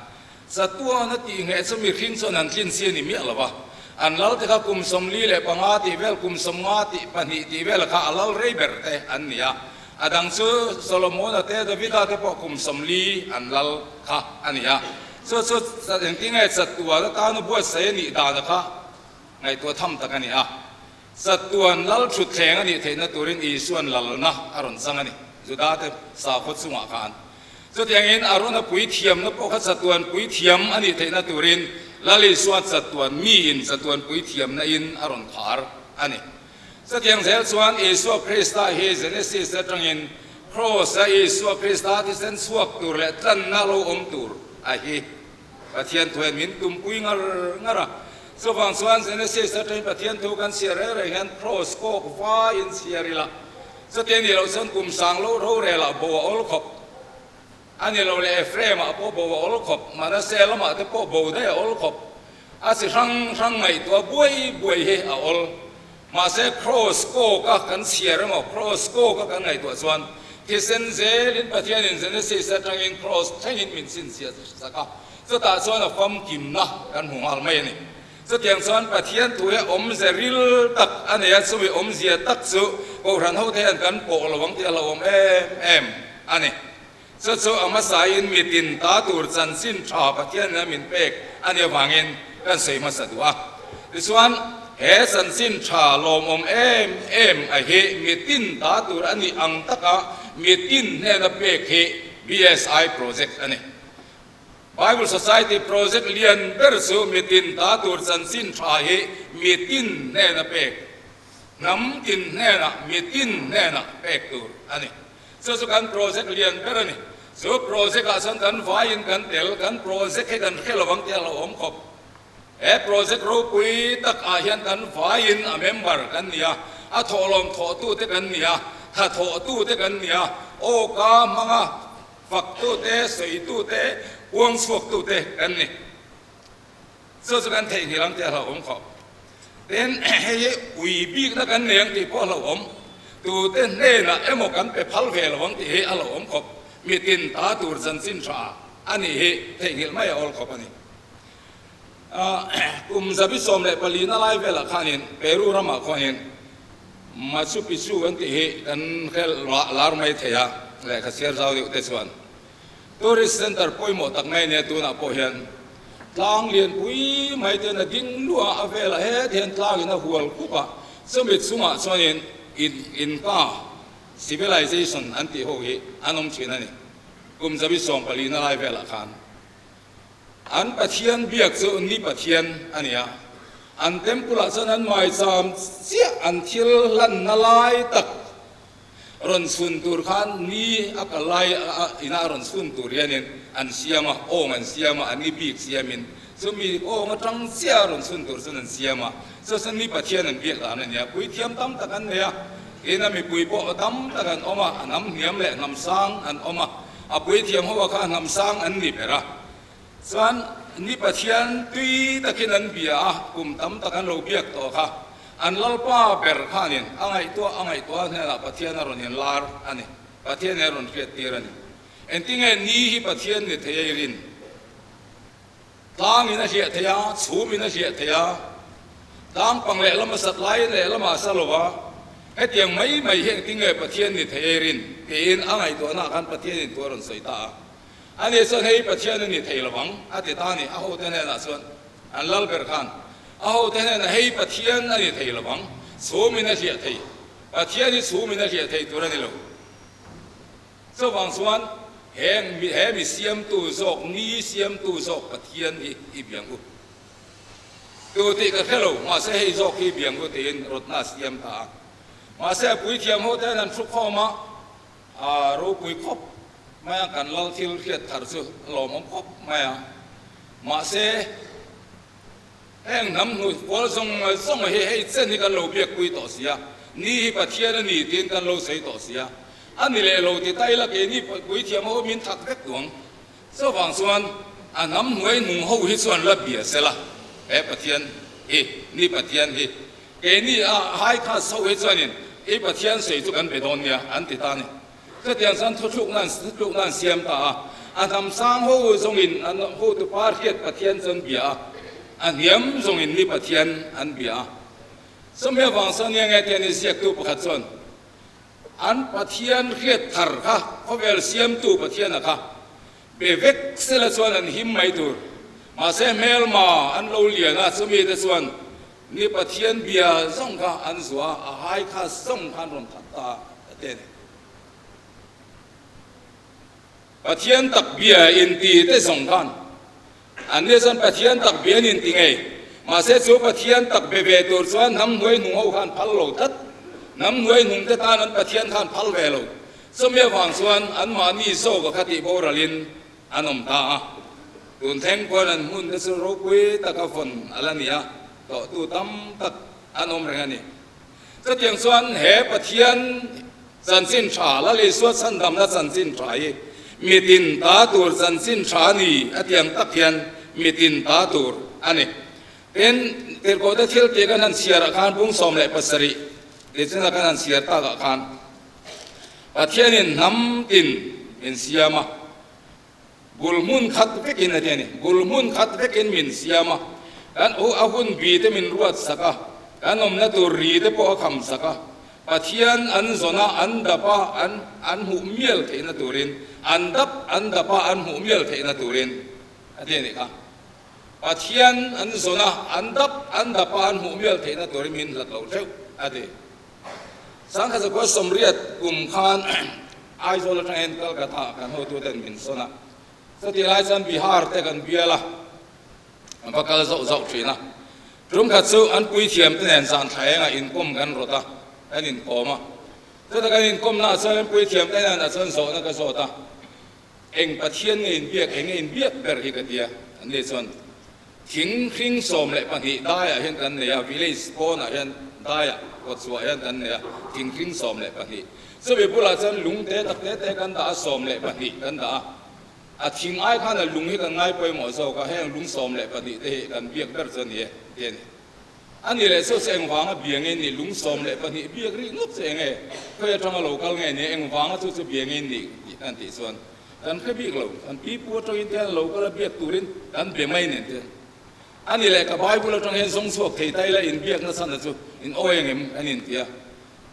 Chatuan a tih ngheh chu mihring chuan an tlin si a ni miah lo va. An lal te kha kum 45 tih vel, kum 50 tih pahnih tih vel kha a lal rei ber te an ni a. A dang chu Solomona te, Davida te pawh kum 40 an lal kha a ni a. Chu chu engtinge chatuan atana buatsaih a nih dana kha ngaihtuah tham tak a ni a. Chatuan lal thutthleng a nih theihna turin Isuan lalna a rawn chang a ni, Judate sakhaw chungah khan. Chutiangin Arona puithiamna pawh kha chatuan puithiam a nih theihna turin Lal Isua chatuan miin chatuan puithiamna in a rawn khar a ni. Chutiang zel chuan Isua Krista hi Genesis atangin Kraws-a Isua Krista thisen chhuak tur leh tlanna lo awm tur a hi Pathian thu hian min tumpui ngar ngar a. Chuvang chuan Genesis atangin Pathian thu kan chhiar reng reng hian Kraws kawk vaiin chhiar ila. Chuti a nih loh chuan kum sang lo rorel ah bo a awl khawp a ni lo leh Ephraim ah pawh bo a awl khawp, Manasseh lamah te pawh bo daih a awl khawp. A chi hrang hrang ngaihtuah buai buai hi a awl. Mahse Kraws kawk a kan chhiar emaw Kraws kawk a kan ngaihtuah chuan thisen zelin Pathianin Genesis atangin Kraws thlengin min chhinchhiah sak a. Chutah chuan a famkimna kan hmu nghal mai a ni. Chutiang chuan Pathian thu hi awmze ril tak a nei a, chumi awmzia tak chu Kohhran hote hian kan pawh lo ang tih a hlauhawm em em a ni. Chu chu a hmasain mitin ta tur chanchin tha Pathianin a min pek a nih avangin kan sawi hmasa duh a. Tichuan, he chanchin tha lawmawm em em a hi mitin ta tur a nih ang taka mitin hnena pek hi BSI project a ni. Bible Society project lian ber chu mitin ta tur chanchin tha hi mitin hnena pek, hnam tin hnenah mitin hnenah pek tur a ni. Chu chu kan project lian ber a ni. Chu project ah chuan kan vaiin kan tel, kan project hi kan hre lo ang tih a hlauhawm khawp. He project ropui tak ah hian kan vaiin a member kan ni a, a thawhlawm thawhtute kan ni a, tha thawhtute kan ni a, aw ka hmanga faktute, sawitute, uang chhuaktute kan ni. Chu chu kan theihnghilh ang tih a hlauhawm khawp. Tin, hei hi ui bikna kan nei ang tih pawh a hlauhawm. Tute hnenah emaw kan pe phal ve lo ang tih hi a hlauhawm khawp. Mitin ta tur chanchin tha a nih hi theihnghilh mai a awl khawp a ni. Kum 114 na lai velah khanin Peru ramah khuanin Machu Picchu an tih hi kan hre lar mai thei a, lehkha chhiar zau deuh te chuan. Tourist center pawimawh tak mai nia tunah pawh hian tlang lianpui mai te na ding luah a velah het hian tlang in a hual khup a, chumi chungah chuanin in Inca civilization an tih ho hi an awm thin a ni. Kum 114 na lai velah khan an Pathian biak chu Ni Pathian a ni a, an temple ah chuan an maicham chiah an thil hlanna lai tak Rawn chhun tur khan ni a kal lai a ina a rawn chhun tur hianin an siam a, awng an siam a, an ni bik siamin chumi awng atang chiah a rawn chhun tur chuan an siam a, chu chu ni Pathian an biak dan a ni a, puithiam tam tak an nei a, tin a mipui pawh tam tak an awm a, a hnam hniam leh hnam sang an awm a, a puithiam ho a kha hnam sang an ni ber a, Chuan ni Pathian tui takin an bia a, kum tam tak an lo biak tawh kha. An Lalpa ber khanin a ngaihtuah a ngaihtuah hnenah Pathian a rawn inlar a ni. Pathian hi a rawn hriattir a ni. Engtinge ni hi Pathian ni thei a i rin? Tlangin a hliah thei a, chhumin a hliah thei a, tlang pang lehlam a sat laiin lehlamah a sa lo a, hetiang mai mai hi engtinge Pathian ni thei a i rin? tiin a ngaihtuahnaah khan Pathianin thu a rawn sawi ta a. Ani chuan hei Pathian a ni thei lo ang a ti ta a ni. A hote hnenah chuan an lal ber khan a hote hnenah hei Pathian a ni thei lo ang, chhumin a hliah thei, Pathian hi chhumin a hliah thei tur a ni lo. Chuvang chuan heng he mi siamtu zawk, ni siamtu zawk Pathian hi i biang u. Tu tih ka hre lo, mahse hei zawk hi i biang u tiin rawtna a siam ta a. Mahse a puithiam hote hian an thukhawm a, A ropui khawp mai a, kan lal thil hriat thar chu a lawmawm khawp mai a. Mahse, heng hnam hnu kual zawng zawng hi hei chen hi kan lo biakpui tawh si a, ni hi Pathian a ni tiin kan lo sawi tawh si a, a ni leh lo ti ta ila keini puithiam ho min that vek duang. Chuvang chuan a hnam hnuai nung ho hi chuan la bia sela, he Pathian hi, ni Pathian hi, keini a high caste ho hi chuanin i Pathian sawi chu kan be dawn nia an ti ta a ni. Chutiang chuan thuthlukna thuthlukna an siam ta a, a hnam sang ho zawngin an hotupa hriat Pathian chu an bia a, a hniam zawngin ni Pathian an bia a. Chumi avang chuan nia nge tian i ziaktu pakhat chuan, An Pathian hriat thar kha khawvel siamtu Pathiana kha pe vek sela chuan an him mai tur. Mahse hmelma an lo lian a, chumi te chuan ni Pathian bia zawng kha an zuah a, a hai kha zawng kha an rawn that ta a ti a ni. Pathian tak bia inti te zawng khan An nia chuan Pathian tak bian in ti ngei. Mahse chu Pathian tak be ve tur chuan hnam hnuai hnung ho khan phal lo tlat. Hnam hnuai hnung te tan an Pathian khan phal ve lo. Chumi avang chuan an mahni zawk a kha tih boralin an awm ta a. Tun thleng pawn an hmun te chu ropui taka vawn a la ni a, tlawhtu tam tak an awm reng a ni. Chutiang chuan he Pathian chanchin tha, Lal Isua chhandamna chanchin tha hi mitin ta tur chanchin tha a ni a tih ang tak hian mitin ta tur a ni. Tin, Tirhkohte thil tih kan han chhiarah khan bung 17 tichina kan han chhiar takah khan Pathianin hnam tin min siam a. Bul hmun khat vekin a ti a ni. Bul hmun khat vekin min siam a, kan u a hun bi te min ruat sak a, kan awmna tur ri te pawh a kham sak a. Pathian an zawn a, an dap a, an an hmuh mial theihna turin, an dap an dap a, an hmuh mial theihna turin a ti a nih kha. Pathian an zawn a, an dap an dap a, an hmuh mial theihna turin min hlat lo theuh a ti. Sangkhat zakua sawmriat kum khan Aizawl atangin Calcutta kan hotuten min sawn a, chutih lai chuan Bihar te kan bial a, an va kal zauh zauh thin a. Tum khat chu an puithiam te nen zan thla engah inkawm kan rawt a, kan inkawm a. Chuta kan inkawmnaah chuan an puithiam te hnenah chuan zawhna ka zawt a, Eng Pathian nge inbiak, eng nge inbiak ber hi ka ti a, anni chuan thing hring 12 daiah hian kan nei a, village pawnah hian daiah kawtchhuah hian kan nei a, thing hring 12. Chumi bulah chuan lung te tak te te kan dah a, 12 kan dah a, a thing ai khan a lung hi kan ngai pawimawh zawk a, heng lung 12 te hi kan biak ber chu a ni e, ti a ni. A ni leh chu chu engvanga bia nge nih lung 12 biak rih ngawt chu enge khawi atanga lo kal nge nia engvanga chu chu bia nge nih tih kan tih chuan kan hre bik lo kan pi pu atangin te hian lo kal a biak turin kan be mai nen te a ni leh ka Bible atang hian zawng chhuak thei ta ila inbiak na chhan chu in awi engem an inti a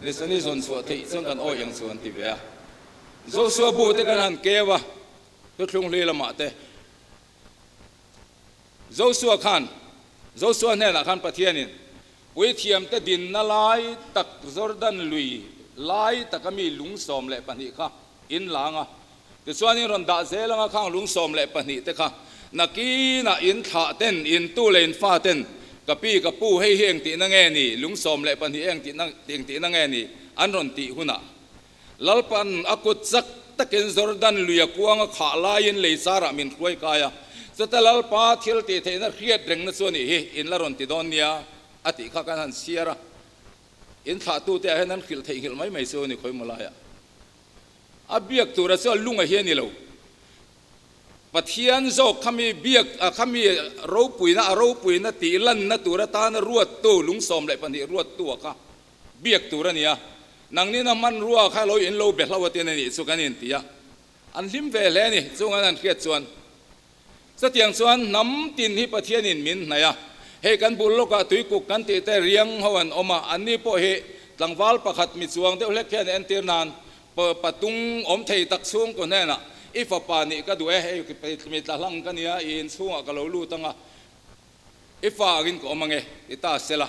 Lisani zawn chhuah theih chuan kan awi ang chu an ti ve a Joshua bu te kan han keu a thuthlung hlui lamah te Josua khan, Josua hnenah khan Pathianin, Puithiamte dinna lai tak Jordan lui lai taka mi lung 12 kha in lang a, tichuan in rawn dah zel anga khang lung 12 te kha nakinah in thlah ten, in tu leh in fa ten, ka pi ka pu hei hi engtihna nge ni, lung 12 engtihna engtihna nge ni an rawn tih hunah Lalpan a kut chak takin Jordan lui a kuang a khah laiin lei charah min hruai kai a, chuta Lalpa thil tih theihna hriat rengna chu a nih hi, in la rawn ti dawn nia, a tih kha kan han chhiar a. In thlahtute ah hian an hrilh theihnghilh mai mai chu a ni khawimaw laiah. A biak tura chu a lunga hi a ni lo. Pathian zawk khami biak a khami ropuina a ropuina tih lanna tur atana ruattu lung 12 ruattu a kha Biak tur a nia, nangnin a hmanrua kha lo in lo be hlo atin a nih chu kan inti a, an hlim ve hle a ni, chung an han hriat chuan. Chutiang chuan hnam tin hi Pathianin min hnaih a, hei kan bul lawkah tuikuk kan tih te riang ho an awm a, anni pawh hi tlangval pakhat mi chuang deuh hlek hian entir nan patung awm thei tak chhungkaw hnenah i fapa nih ka duh e, hei mi tla hlang ka nia, i inchhungah ka lo lut ang a, i fa angin ka awm ang e, ti ta sela.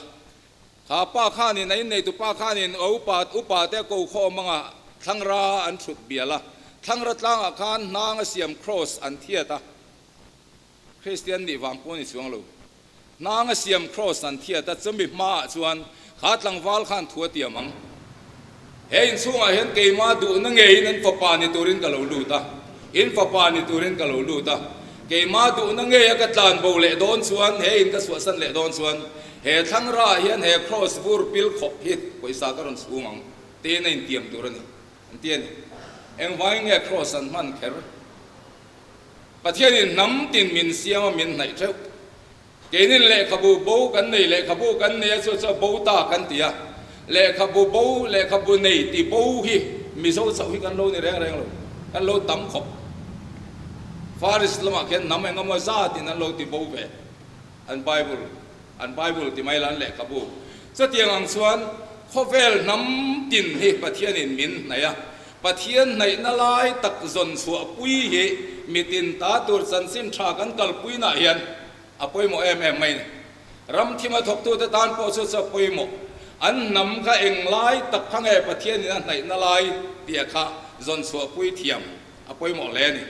Kha pa khanin a inneitu pa khanin a upa upa te ko khawm anga thlangra an thut bial a, thlangra tlangah khan hnang a siam cross an thiat a, Kristian nih vang pawh a ni chuang lo, hnang a siam cross an thiat a, chumi hmaah chuan kha tlangval khan thu a tiam ang. He inchhungah hian keimah duhna ngeiin an fapa ni turin ka lo lut a, in fapa ni turin ka lo lut a. Keimah duhna ngeia ka tlan bo leh dawn chuan, he in ka chhuahsan leh dawn chuan, he thlangraah hian he kraws vur pil khawp hi pawisa ka rawn chhung ang tiin a intiam tur a ni, an ti a ni. Engvangin nge kraws an hman kher? Pathianin hnam tin min siam a, min hnaih theuh. Keinin lehkhabu bo kan nei, lehkhabu kan nei a chu chu a bo ta kan ti a, lehkhabu bo, lehkhabu nei ti bo hi Mizo chauh hi kan lo ni reng reng lo, kan lo tam khawp. Far East lamah khian hnam eng emaw zatin an lo ti bo ve, an Bible, an Bible ti mai la an lehkhabu. Chutiang ang chuan khawvel hnam tin hi Pathianin min hnaih a, Pathian hnaihna lai tak zawn chhuahpui hi mitin ta tur chanchin tha kan kalpuinah hian a pawimawh em em mai a ni. Ram thima thawktute tan pawh chu chu a pawimawh. An hnam kha eng lai tak kha nge Pathianin a hnaihna lai tih kha zawn chhuahpui thiam a pawimawh hle a ni.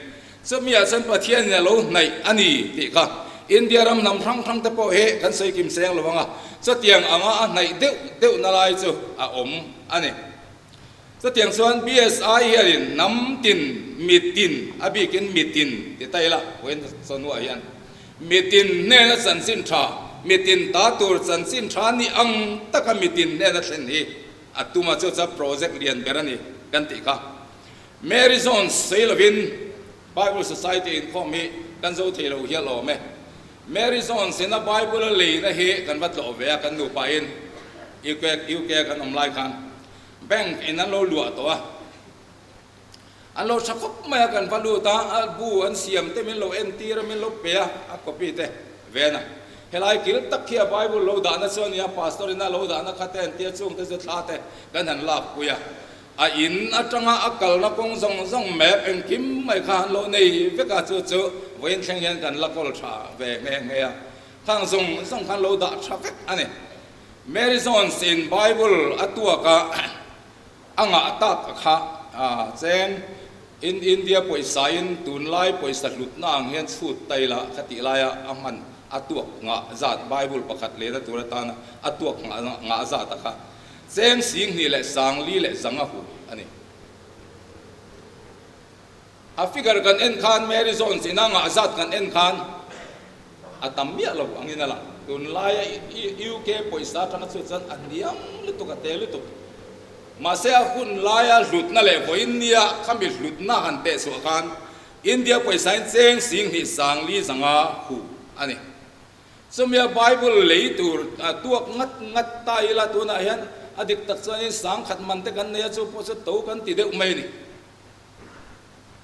Chumiah chuan Pathianin a lo hnaih a ni tih kha India ram hnam hrang hrang te pawh hi kan sawi kim seng lo ang a, chutiang anga a hnaih deuh deuhna lai chu a awm a ni. Chutiang chuan BSI hianin hnam tin, mi tin, a bikin mi tin ti ta ila, vawiin chawhnuah hian mi tin hnena chanchin tha, mi tin ta tur chanchin tha ni ang taka mi tin hnena thlen hi a tum a, chu chuan project lian ber a ni kan tih kha. Mary Jones sawi lovin Bible Society inkhawm hi kan zo thei lo hial awm e. Mary Jones ina Bible a leina hi kan va tlawh ve a, kan nupain UK kan awm lai khan. Bank in an lo luah tawh a. An lo tha khawp mai a, kan va lut a, a bu an siam te min lo entir a, min lo pe a, a copy te ven a. Helai kil tak khi a Bible lo dahna chu a nia, Pastor in a lo dahna kha te an tia chung te chu thla te kan han lak pui a. A in atanga a kalna kawng zawng zawng map engkim mai kha an lo nei vek a, chu chu vawiin thleng hian kan la kawl tha ve nghe nghe a. Khang zawng zawng khan lo dah tha vek a ni. Mary Jones in Bible a tuak a, a ngah tak a kha cheng in India pawisa in tunlai pawisa hlutna ang hian chhut tai la kha tih laia a hman a tuak ngah zat Bible pakhat lehna tur atana a tuak ngah zat a kha cheng 2000 leh 500 hu a ni. A figure kan en khan Mary Jones ina ngah zat kan en khan a tam miah lo angin a lang. Tunlaia UK pawisa atanga chu chuan a hniam lutuk, a te lutuk. Mahse a hun laia hlutna leh vawiin nia khami hlutna han teh chhuah khan India pawisa in cheng 2500 hu a ni. Chumia Bible lei tur tuak ngat ngat ta ila tunah hian a dik tak chuanin 1000 man te kan nei a, chu pawh chu to kan ti deuh mai a ni.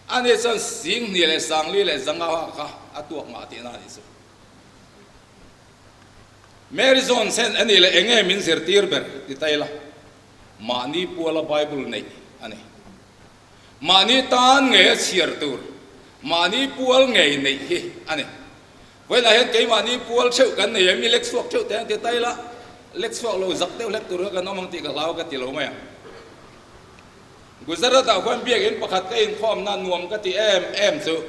Ani chuan 2500 kha a tuak ngah tihna a nih chu. Mary Jones hian ani leh eng nge min zirtir ber ti ta ila, mahni puala Bible neih a ni. Mahni tan ngei a chhiar tur, mahni pual ngei neih hi a ni. Vawiinah hian keimahni pual theuh kan nei em? I lek chhuak theuh teh ang ti ta ila, lek chhuak lo zak deuh hlek tur kha kan awm ang tih ka hlau ka ti lo mai ang. Gujarat ah khuan biakinn pakhat ka inkhawmna nuam ka ti em em chu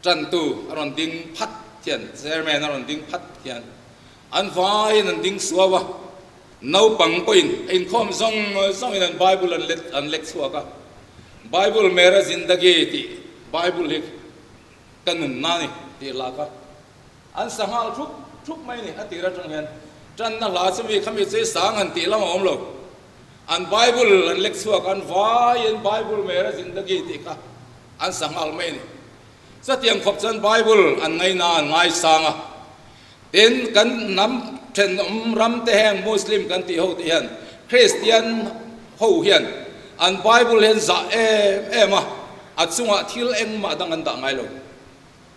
tantu a rawn ding phat hian, chairman a rawn ding phat hian an vaiin an ding suau a, naupang pawhin a inkhawm zawng zawngin an Bible an let an lek chhuak a, Bible Mera Zindagi tih Bible hi ka nunna a ni tih hla kha. An sa nghal thup thup mai a ni. A tir atang hian tanna hla chu mi khami chu sang han tih lam a awm lo. An Bible an lek chhuak, an vaiin Bible mera zindagi tih kha an sa nghal mai a ni. Chutiang khawp chuan Bible an ngaina an ngaisang a. Tin, kan hnam thenawm ram te heng Muslim kan tih ho te hian Christian ho hian an Bible hi an zah em em a, a chungah thil engmah dang an dah ngai lo.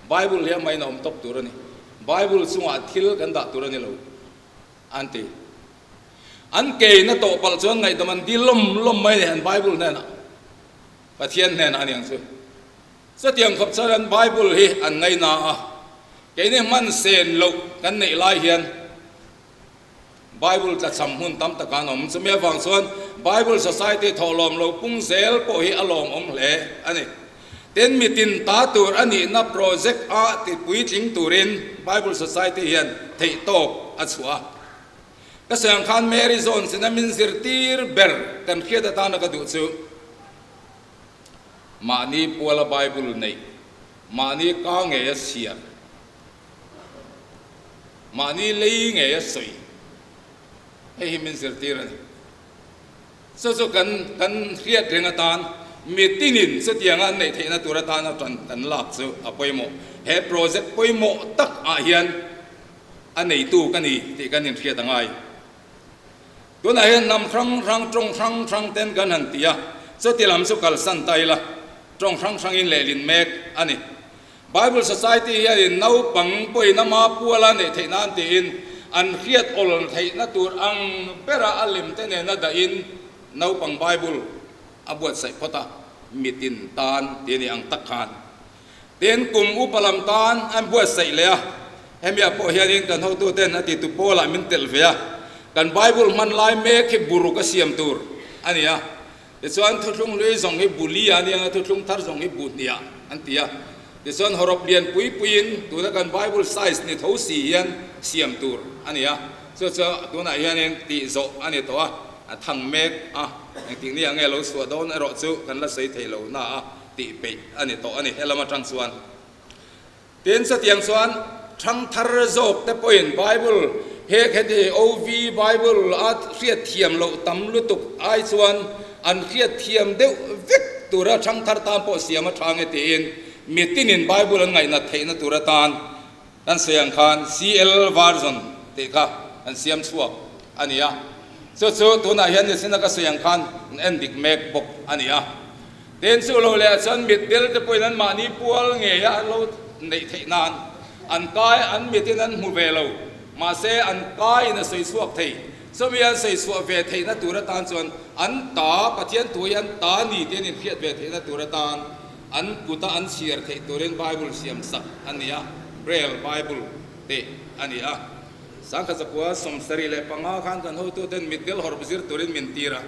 Bible hi amahin a awm tawp tur a ni. Bible chungah thil kan dah tur a ni lo, an ti. An keina tawh palh chuan ngaihdam an dil lawm lawm mai a ni, an Bible hnenah, Pathian hnenah a ni ang chu. Chutiang khawp chuan an Bible hi an ngaina a, keini hman sen loh kan neih lai hian Bible tlachham hmun tam takah an awm. Chumi avang chuan Bible Society thawhlawm lo pung zel pawh hi a lawmawm hle a ni. Tin, mitin ta tur a nihna project a ti puitling turin Bible Society hian theihtawp a chhuah a. Ka sawi ang khan Mary Jones ina min zirtir ber kan hriat atana ka duh chu mahni puala Bible neih, mahni ka ngei a chhiar, Mahni lei ngei a sawi. Hei hi min zirtir a ni. Chu chu kan kan hriat reng atan mitinin chutianga an neih theihna tur atana tan kan lak chu a pawimawh. He project pawimawh tak ah hian a neitu ka ni tih kan inhriat a ngai. Tunah hian hnam hrang hrang, tawng hrang hrang ten kan han ti a, chuti lam chu kalsan ta ila, tawng hrang hrangin lehlin mek a ni. Bible Society hianin naupang pawhin ama puala neih theih nan tiin an hriat awl theihna tur ang bera a lemte nena dahin naupang Bible a buatsaih phawt a, mitin tan ti a ni ang tak khan. Tin, kum upa lam tan an buatsaih leh a, hemiah pawh hianin kan hotuten a titu pawlah min telh ve a, kan Bible hman lai mek hi buruk a siam tur a ni a. Tichuan, thuthlung hlui zawng hi bu li a nia, thuthlung thar zawng hi bu hniah an ti a. Tichuan, hawrawp lian pui puiin tuna kan Bible size ni tho si hian siam tur a ni a. Chu chu tunah hianin tih zawh a ni tawh a, a thang mek a, engtik ni ah nge lo chhuah dawn erawh chu kan la sawi thei lo na a tih peih a ni tawh a ni helam atang chuan. Tin, chutiang chuan thangthar zawk te pawhin Bible he kheti OV Bible a hriat thiam loh tam lutuk ai chuan an hriat thiam deuh vek tura thangthar tan pawh siam a tha nge tiin mitinin Bible an ngaihnat theihna tur atan kan sawi ang khan CL version tih kha an siam chhuak a ni a. Chu chu tunah hian nisina ka sawi ang khan an en dik mek bawk a ni a. Tin chu lo leh ah chuan mitdel te pawhin an mahni pual ngei a an lo neih theih nan an kai an mitin an hmu ve lo. Mahse an kaiin a sawi chhuak thei. Chumi an sawi chhuah ve theihna tur atan chuan an ta Pathian thu hi an ta ni te an inhriat ve theihna tur atan an kuta an chhiar theih turin Bible siam sak a ni a, Braille Bible teh a ni a. Sangkhat zakua 75 khan kan hotuten mitdel hawrh zir turin min tir a,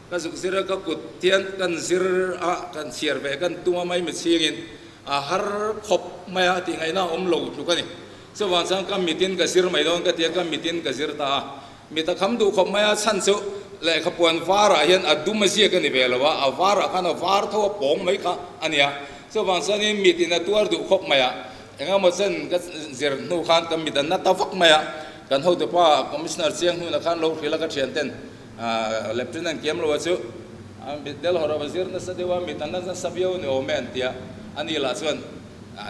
ka zuk zir a, ka kut hian kan zir a, kan chhiar ve kan tum a mai michhingin a har khawp mai a tih ngaihna a awm lo tluk a ni. Chuvang chuan ka mitin ka zir mai dawn ka ti a, ka mitin ka zir ta a. Mit a kham duh khawp mai a, chhan chu lehkha puan varah hian a dum a ziak a ni ve lo a, a varah khan a var tho a pawng mai kha a ni a. Chuvang chuanin mitin a tuar duh khawp mai a. Engemaw chen ka zir hnu khan ka mit a na ta vak mai a, kan hotupa Commissioner chiang hnunah khan lo hrilh a ka thianten Lieutenant Kiamloa chu mit del hawrh a va zir nasa deuh a, mit a na nasa viau ni awm e an ti a, ani lah chuan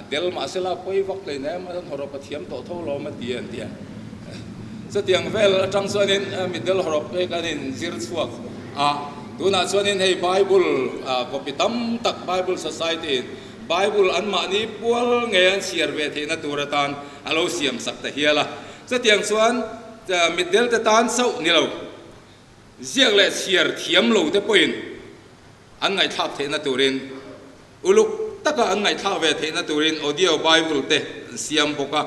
del mahse la pawi vak hlei nem a, hawrawp a thiam tawh tho lo awm a ti an ti a. Chutiang vel atang chuanin mit del hawrawp te kan inzir chhuak a, tunah chuanin hei Bible copy tam tak Bible Society in Bible anmahni pual ngei an chhiar ve theihna tur atan a lo siam sak ta hial a. Chutiang chuan mitdelte tan chauh ni lo, ziak leh chhiar thiam lo te pawhin an ngaihthlak theihna turin, uluk taka an ngaihthlak ve theihna turin audio Bible te an siam bawk a.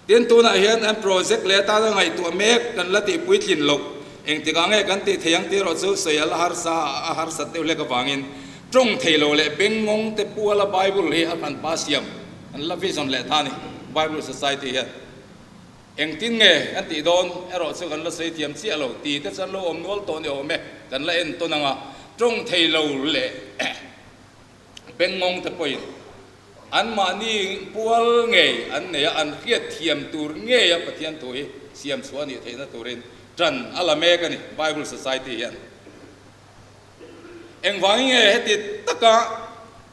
Tin, tunah hian an project leh atana ngaihtuah mek kan la tih puitlin loh. Engtikah nge kan tih thei ang tih erawh chu sawi a la harsa a harsat deuh hlek avangin tawng thei lo leh bengngawng te puala Bible hi a kan pa siam an la vision leh ta a ni Bible Society hian. Engtin nge kan tih dawn erawh chu kan la sawi thiam chiah lo ti te chuan lo awm nual tawh ni awm e, kan la en tawn ang a, tawng thei lo leh bengngawng te pawhin Anmahni pual ngei an nei a, an hriat thiam tur ngei a Pathian thu hi siam chhuah a nih theihna turin ṭan a la mek a ni, Bible Society hian. Engvangin nge heti taka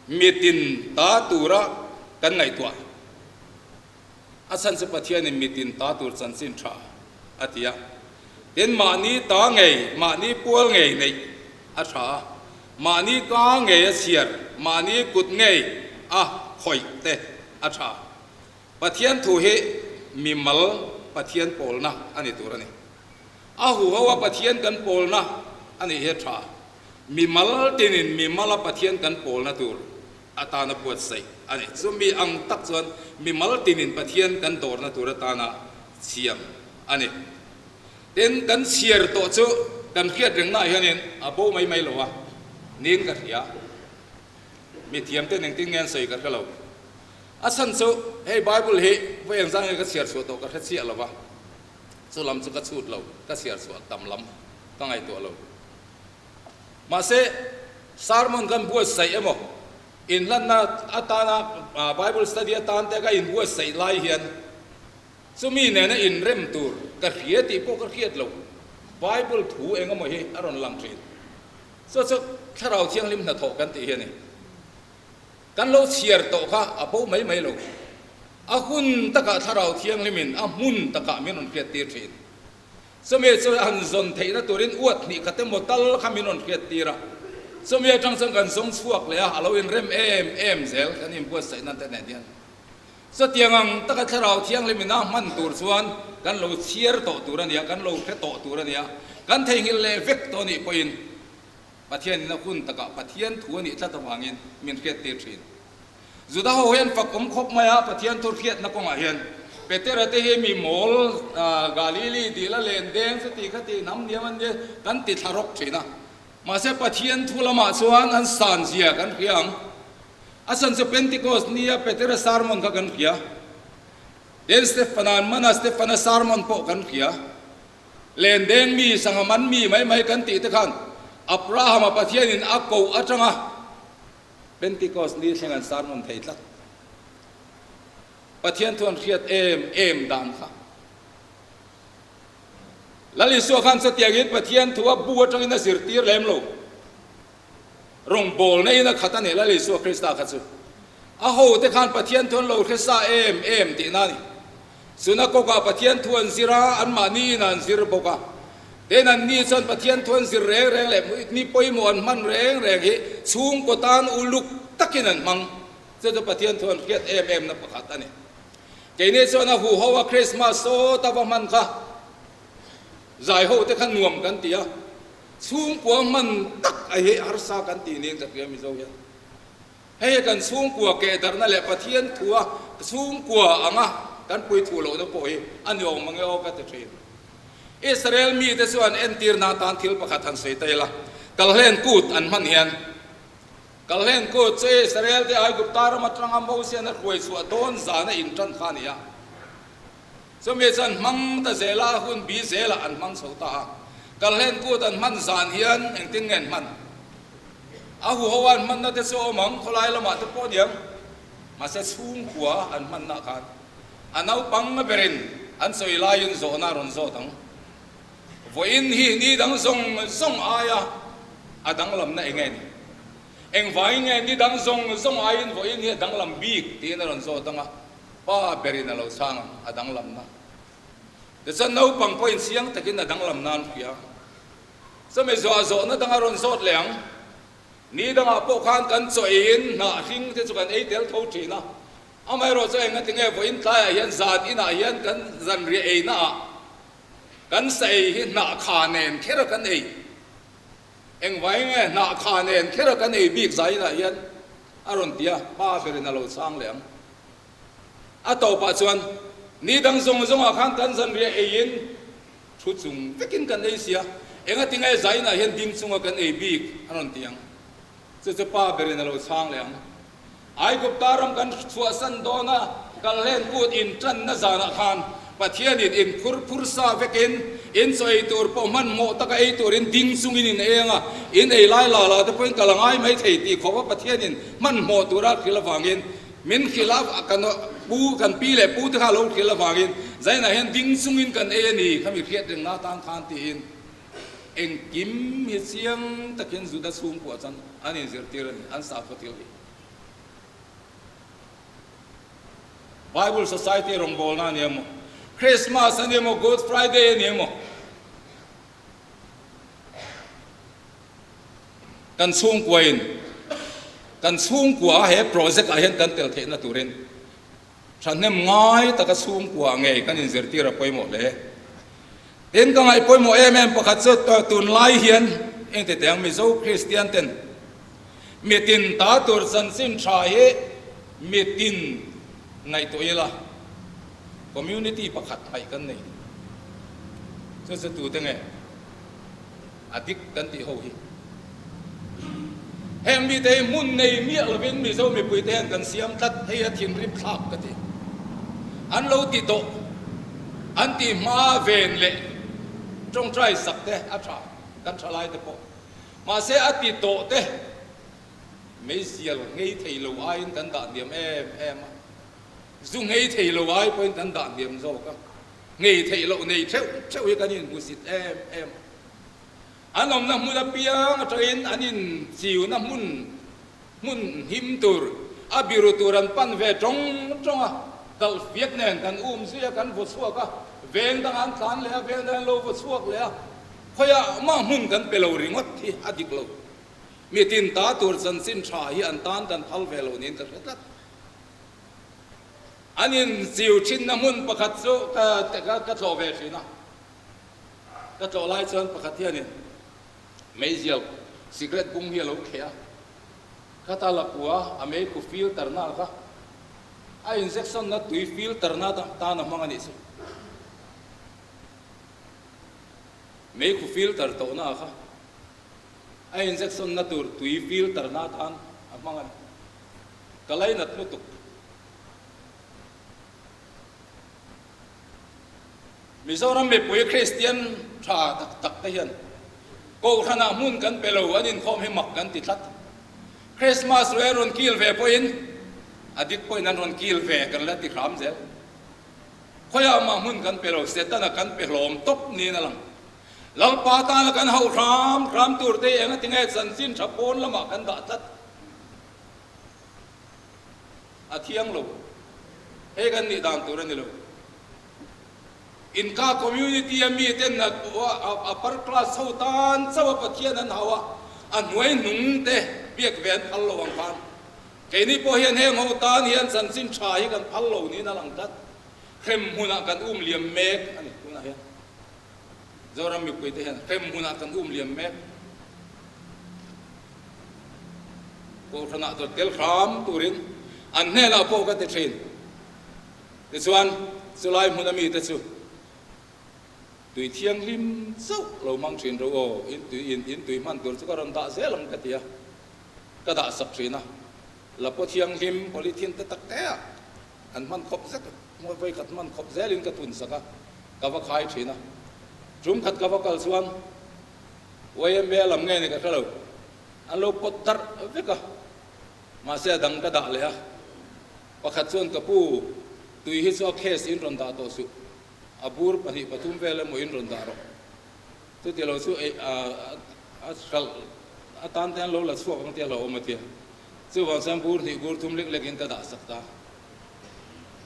mitin ta tura kan ngaihtuah? A chhan chu Pathianin mitin ta tur chanchin ṭha a ti a. Tin, mahni ta ngei, mahni pual ngei neih a ṭha a. Mahni ka ngei a chhiar, mahni kut ngei a khawih te a tha. Pathian thu hi mimal Pathian pawlna a ni tur a ni. A huho a Pathian kan pawlna a nih hi a tha. Mimal tinin mimala Pathian kan pawlna tur atana buatsaih a ni. Chumi ang tak chuan mimal tinin Pathian kan dawrna tur atana siam a ni. Tin, kan chhiar tawh chu kan hriat rengnaah hianin a bo mai mai lo a, niin ka hria. Mi thiamten engtin nge an sawi ka hre lo. A chhan chu hei Bible hi vawi engzah nge ka chhiar chhuah tawh ka hre chiah lo va, chu lam chu ka chhut lo, ka chhiar chhuah tam lam ka ngaihtuah lo. Mahse, sermon kan buatsaih emaw, inhlanna atana Bible study atan te ka inbuatsaih lai hian, Chumi nena inrem tur ka hria tih pawh ka hriat lo. Bible thu eng emaw hi a rawn lang thin. Chu chu Thlarau Thianghlim hnathawh kan tih hi a ni. Kan lo chhiar tawh kha a bo mai mai lo. A hun takah Thlarau Thianghlimin a hmun takah min rawn hriattir thin. Chumi chu han zawn theihna turin uat hnih khat emaw tal kha min rawn hriattir a. Chumi atang chuan kan zawng chhuak leh a, a lo inrem em em zel kan inbuatsaihna te nen hian. Chutiang ang taka Thlarau Thianghlim ina hman tur chuan kan lo chhiar tawh tur a nia, kan lo hre tawh tur a nia. Kan theihnghilh leh vek tawh anih pawhin Pathian ina hun takah Pathian thu anih tlat avangin min hriattir thin. Juda ho hian fak awm khawp mai a, Pathian thu hriatna kawngah hian Petera te hi mi mawl, Galili dil a len deng chuti khati hnam niam an nia kan ti thla rawk thin a. Mahse Pathian thu lamah chuan an san zia kan hria ang. A chhan chu Pentecost nia Petera sermon kha kan hria. Then Stephana'n mana Stephana sermon pawh kan hria. Len deng mi, sangha man mi mai mai kan tih te khan Abrahama Pathianin a koh atanga Pentecost ni thleng an sermon thei tlat. Pathian thu an hriat em em dan kha. Lal Isua khan chutiangin Pathian thu a bu atangin a zirtir lem lo. Rawngbawlna in a khat a ni Lal Isua Krista kha chu. A hote khan Pathian thu an lo hre sa em em tihna a ni. Chuna kawkah Pathian thu an zir a, anmahni in an zir bawk a. Tin, anni chuan Pathian thu an zir reng reng leh ni pawimawh an hman reng reng hi chhungkaw tan uluk takin an hmang. Chu chu Pathian thu an hriat em em na pakhat a ni. Keini chuan a huho a Krismas sawt a va hman kha zai ho te kha nuam kan ti a, chhungkua hman tak a hi harsa kan tih niin ka hria Mizo hian. Hei hi kan chhungkua kehdarhna leh Pathian thua chhungkua anga kan puithu lohna pawh hi a ni awm mange aw ka ti thin. Israel mite chuan entirna atan thil pakhat han sawi ta ila, Kalhlen kut an hman hian, Kalhlen kut chu Israel te Aigupta ram atanga Mosian a hruai chhuah dawn zana intan kha a ni a. Chumi chuan hmang ta zela a hun bi zelah an hmang chho ta a. Kalhlen kut an hman zan hian engtin nge an hman? A huho an hmanna te chu a awm ang, khawlai lamah te pawh a niang. Mahse chhungkua an hmanna khan A naupang berin an sawi laiin zawhna a rawn zawt ang. Vawiin hi ni dang zawng zawng aia a danglamna eng nge ni? Engvangin nge ni dang zawng zawng aiin vawiin hi a danglam bik tiin a rawn zawt ang a, pa berin a lo chhang ang, a danglamna. Tichuan naupang pawhin chiang takin a danglam nan hria. Chumi zawh zawhna dang a rawn zawt leh ang. Ni dangah pawh khan kan chaw eiin hnah hring te chu kan ei tel tho thin a. Amaherawh chu engati nge vawiin tlaiah hian zan inah hian kan zanriah eina ah kan sa ei hi hnah kha nen kher a kan ei. Engvai nge hnah kha nen kher a kan ei bik zan inah hian a rawn ti a, pa berin a lo chhang leh ang. A tawpah chuan ni dang zawng zawngah khan kan zanriah eiin thu chung vekin kan ei sia, engati nge zan inah hian ding chunga kan ei bik a rawn ti ang. Chu chu pa berin a lo chhang leh ang. Aigupta ram kan chhuahsan dawn a, Kalhlen kut intanna zanah khan Pathianin in phur phur sa vekin in chaw ei tur pawh hmanhmawh taka ei turin ding chungin in eng a, in ei lai la la te pawhin kal a ngai mai thei tih khawpa Pathianin hmanhmawh tura hrilh avangin min hrilh a, kan pu kan pi leh pu te kha a lo hrilh avangin zainah hian ding chungin kan ei a ni khami hriat reng na atan khan tiin Engkim hi chiang takin Juda chhungkua chuan an inzirtir a ni, an sakhaw thil hi. Bible Society rawngbawlna a ni emaw, Christmas a ni emaw, Good Friday a ni emaw, kan chhungkuain kan chhungkua he project ah hian kan tel theihna turin Thahnem ngai taka chhungkua ngei kan inzirtir a pawimawh hle. Tin, ka ngaih pawimawh em em pakhat chu tunlai hian engti teh ang Mizo Kristian ten mitin ta tur chanchin tha hi mitin ngaihtuah ila community pakhat hmaih kan nei. Chu chu tute nge? A dik kan tih ho hi. Heng mite hi hmun nei miah lovin Mizo mipuite hian kan siam tlat, hei a thinrim thlak ka ti. An lo ti tawh, an ti hma ven leh tawngtai sak te a tha, kan tha lai te pawh. Mahse a ti tawh te meizial ngei thei lo aiin kan dah hniam em em a, zu ngei thei lo ai pawhin kan dah hniam zawk a. Ngei theih loh nei theuh theuh hi kan inhmusit em em. An awmna hmun apiang atangin an inchiuna hmun hmun him tur, a biru tur an pan ve tawng tawng a, kalh fiak nen kan um zui a, kan vaw chhuak a, veng dangah an tlan leh a, veng dangah an lo vaw chhuak leh a, khawiah mah hmun kan pe lo ringawt hi a dik lo. Mitin ta tur chanchin tha hi an tan kan phal ve lo niin ka hre tlat. An inchiu thinna hmun pakhat chu ka tlawh ve thin a, ka tlawh lai chuan pakhat hianin meizial cigarette bung hi a lo kheh a, khata la kua a meikhu filter na kha a injection na tui filter na tan a hmang a nih chu. Meikhu filter tawhna kha a injection na tur tui filter na tan a hmang a ni. Ka lainat lutuk. Mizoram mipui Kristian tha tak tak te hian Kohhranah hmun kan pe lo an inkhawm hi mak kan ti tlat. Christmas leh rawn kil ve pawhin a dik pawhin an rawn kil ve kan la ti hram zel. Khawiah mah hmun kan pe lo, Setana kan pe hlawm tawp niin a lang. Lalpa tana kan hauh hram hram tur te hi engatinge chanchin tha pawn lamah kan dah tlat. A thiang lo. Hei kan nih dan tur a ni lo. In ka community a mi ten a upper class ho tan chauh a Pathian an hau a, a hnuai hnung te biak ve an phal lo ang khan. Keini pawh hian heng ho tan hian chanchin tha hi kan phal lo niin a lang tlat. Hrem hmunah kan um liam mek a ni tunah hian. Zoram mipui te hian hrem hmunah kan um liam mek. Kohhranah dawt tel hram turin an hnenah pawh ka ti thin. Tichuan, chulai hmuna mite chu tui thianghlim chauh lo hmang thin ro aw, in tui in in tui hman tur chu ka rawn dah zel ang ka ti a, ka dah sak thin a. Lapaw thianghlim polythene te tak te ah an hman khawp zet a, vawi khat hman khawp zelin ka thun sak a, ka va khai thin a. Tum khat ka va kal chuan YMA lam nge ni ka hre lo, an lo pawt darh vek a, mahse a dang ka dah leh a. Pakhat chuan ka pu, tui hi chu a case in rawn dah tawh suh, a bur pahnih pathum vel emaw in rawn dah rawh. Chuti lo chu ei a hralh atan te an lo la chhuak ang tih a hlauhawm a tia. Chuvang chuan bur hnih bur thum lek lek in ka dah sak ta.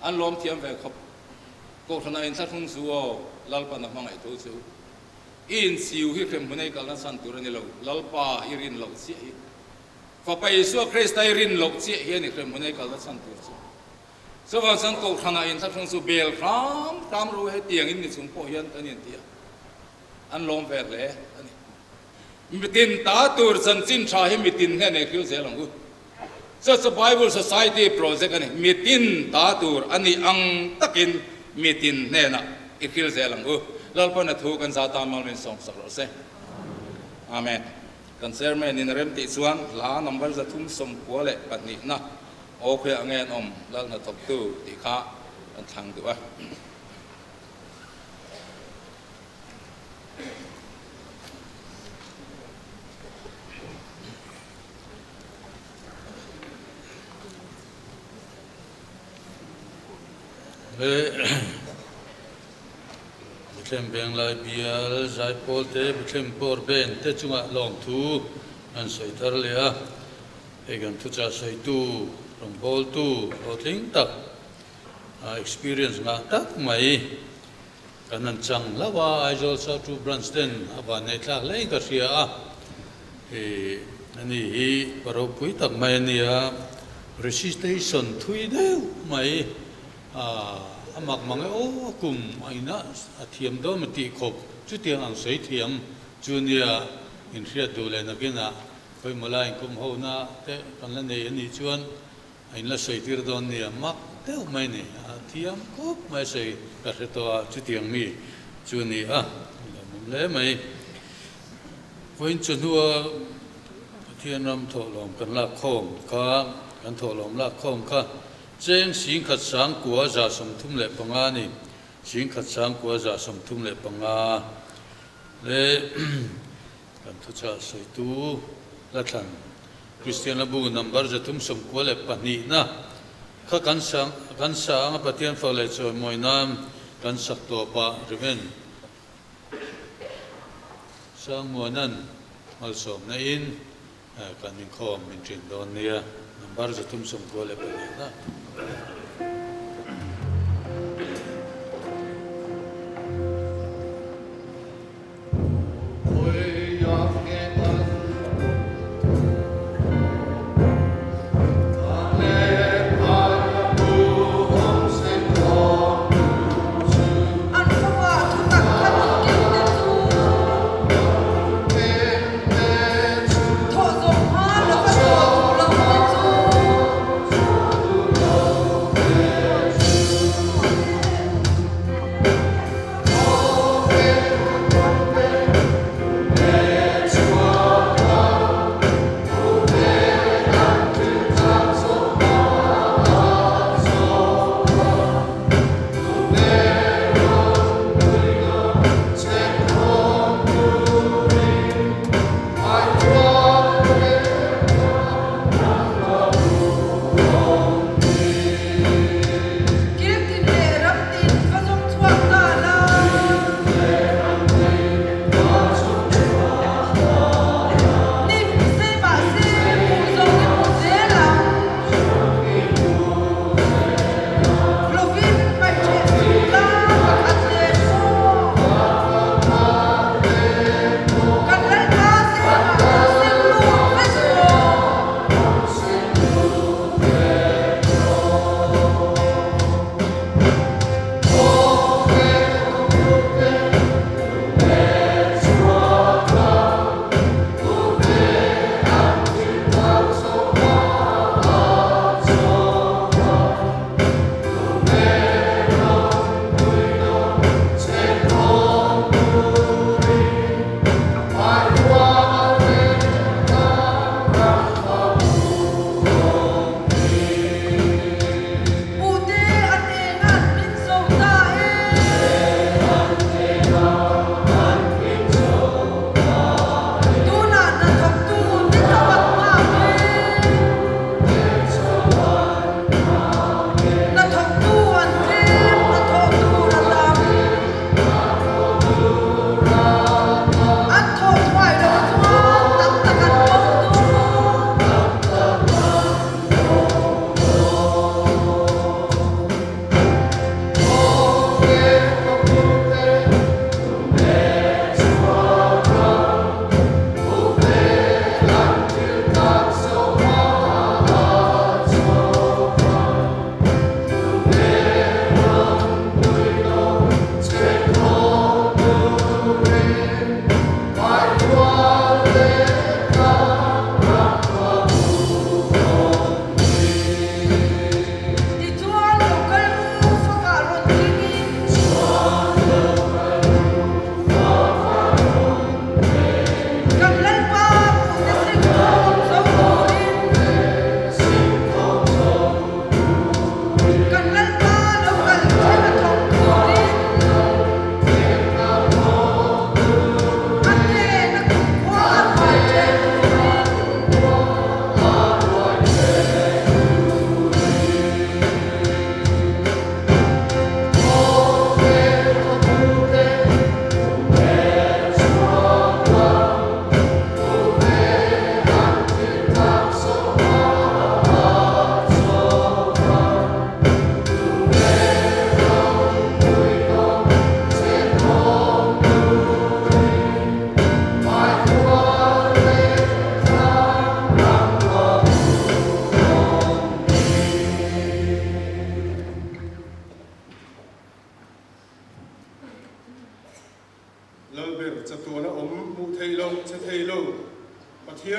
An lawm thiam ve khawp. Kohhranah inthlahrung chu aw, Lalpan a hmangaih tho chu. I inchiu hi hremhmun ei kalna chhan tur a ni lo, Lalpa i rin loh chiah hi. Fapa Isua Krista i rin loh chiah hian i hremhmun ei kalna chhan tur chu. Chuvang chuan Kohhranah inthlahrung chu bel hram hram ro hetiang in ni chung pawh hian kan inti a, an lawm ve hle a ni. Mitin ta tur chanchin tha hi mitin hnen ei hril zel ang u. Chu chu Bible Society project a ni. Mitin ta tur a nih ang takin mitin hnenah i hril zel ang u. Lalpan a thu kan za tan mal min sawmsak rawh se. Amen. Kan chairman in a rem tih chuan hla number 392 na aw khuiah nge an awm lal hnathawktu tih kha kan thlang duh a. Bethlehem Venglai bial Zaipawl te Bethlehem Power Band te chungah lawmthu an sawi thar leh a, hei kan thuchah sawitu rawngbawltu hlawhtling tak experience ngah tak mai kan han chang hlauh a, Aizawl South Two Branch ten a vanneih thlak hle in ka hria a, hei ani hi pa ropui tak mai a ni a, recitation thui deuh mai. A mak mang e aw kum a ina a thiam dawn maw tih khawp chutiang ang sawi thiam chu nia inhriat duh leh nakinah pawimawh lai inkawm ho na te kan la nei a nih chuan a inla sawi tir dawn nia mak deuh mai ni a thiam khawp mai sawi ka hre tawh a chutiang mi chu ni a lawmawm hle mai vawiin chu hnua Pathian ram thawhlawm kan lak khawm kha kan thawhlawm lak khawm kha Cheng 1935 a ni. 1935 leh kan thuchah sawitu la thlan Kristian Labu number 392 na kha kan sang kan sa anga Pathian fak leh chawimawi nan kan sak tawpah Rev. Sangmuanan malsawmna in Kan inkhawm min ṭin dawn nia, number 392 na. An fapa thutak kha nun keu te chu. Thawh zawh hma lova chaw duh lo te chu.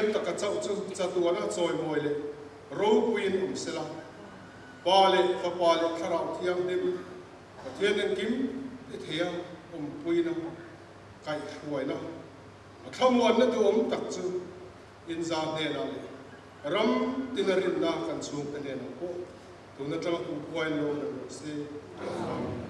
Pathian taka chauh chu chatuana chawimawi leh ropuiin awm sela, Pa leh Fapa leh Thlarau Thianghlim Pathian engkim ti theia awmpuina, kaihhruaina, a thlamuanna duhawm tak chu inza hnenah leh ram tina rinna kan chhungte hnenah pawh tun atanga kum khuain lo rem rawh se. Amen.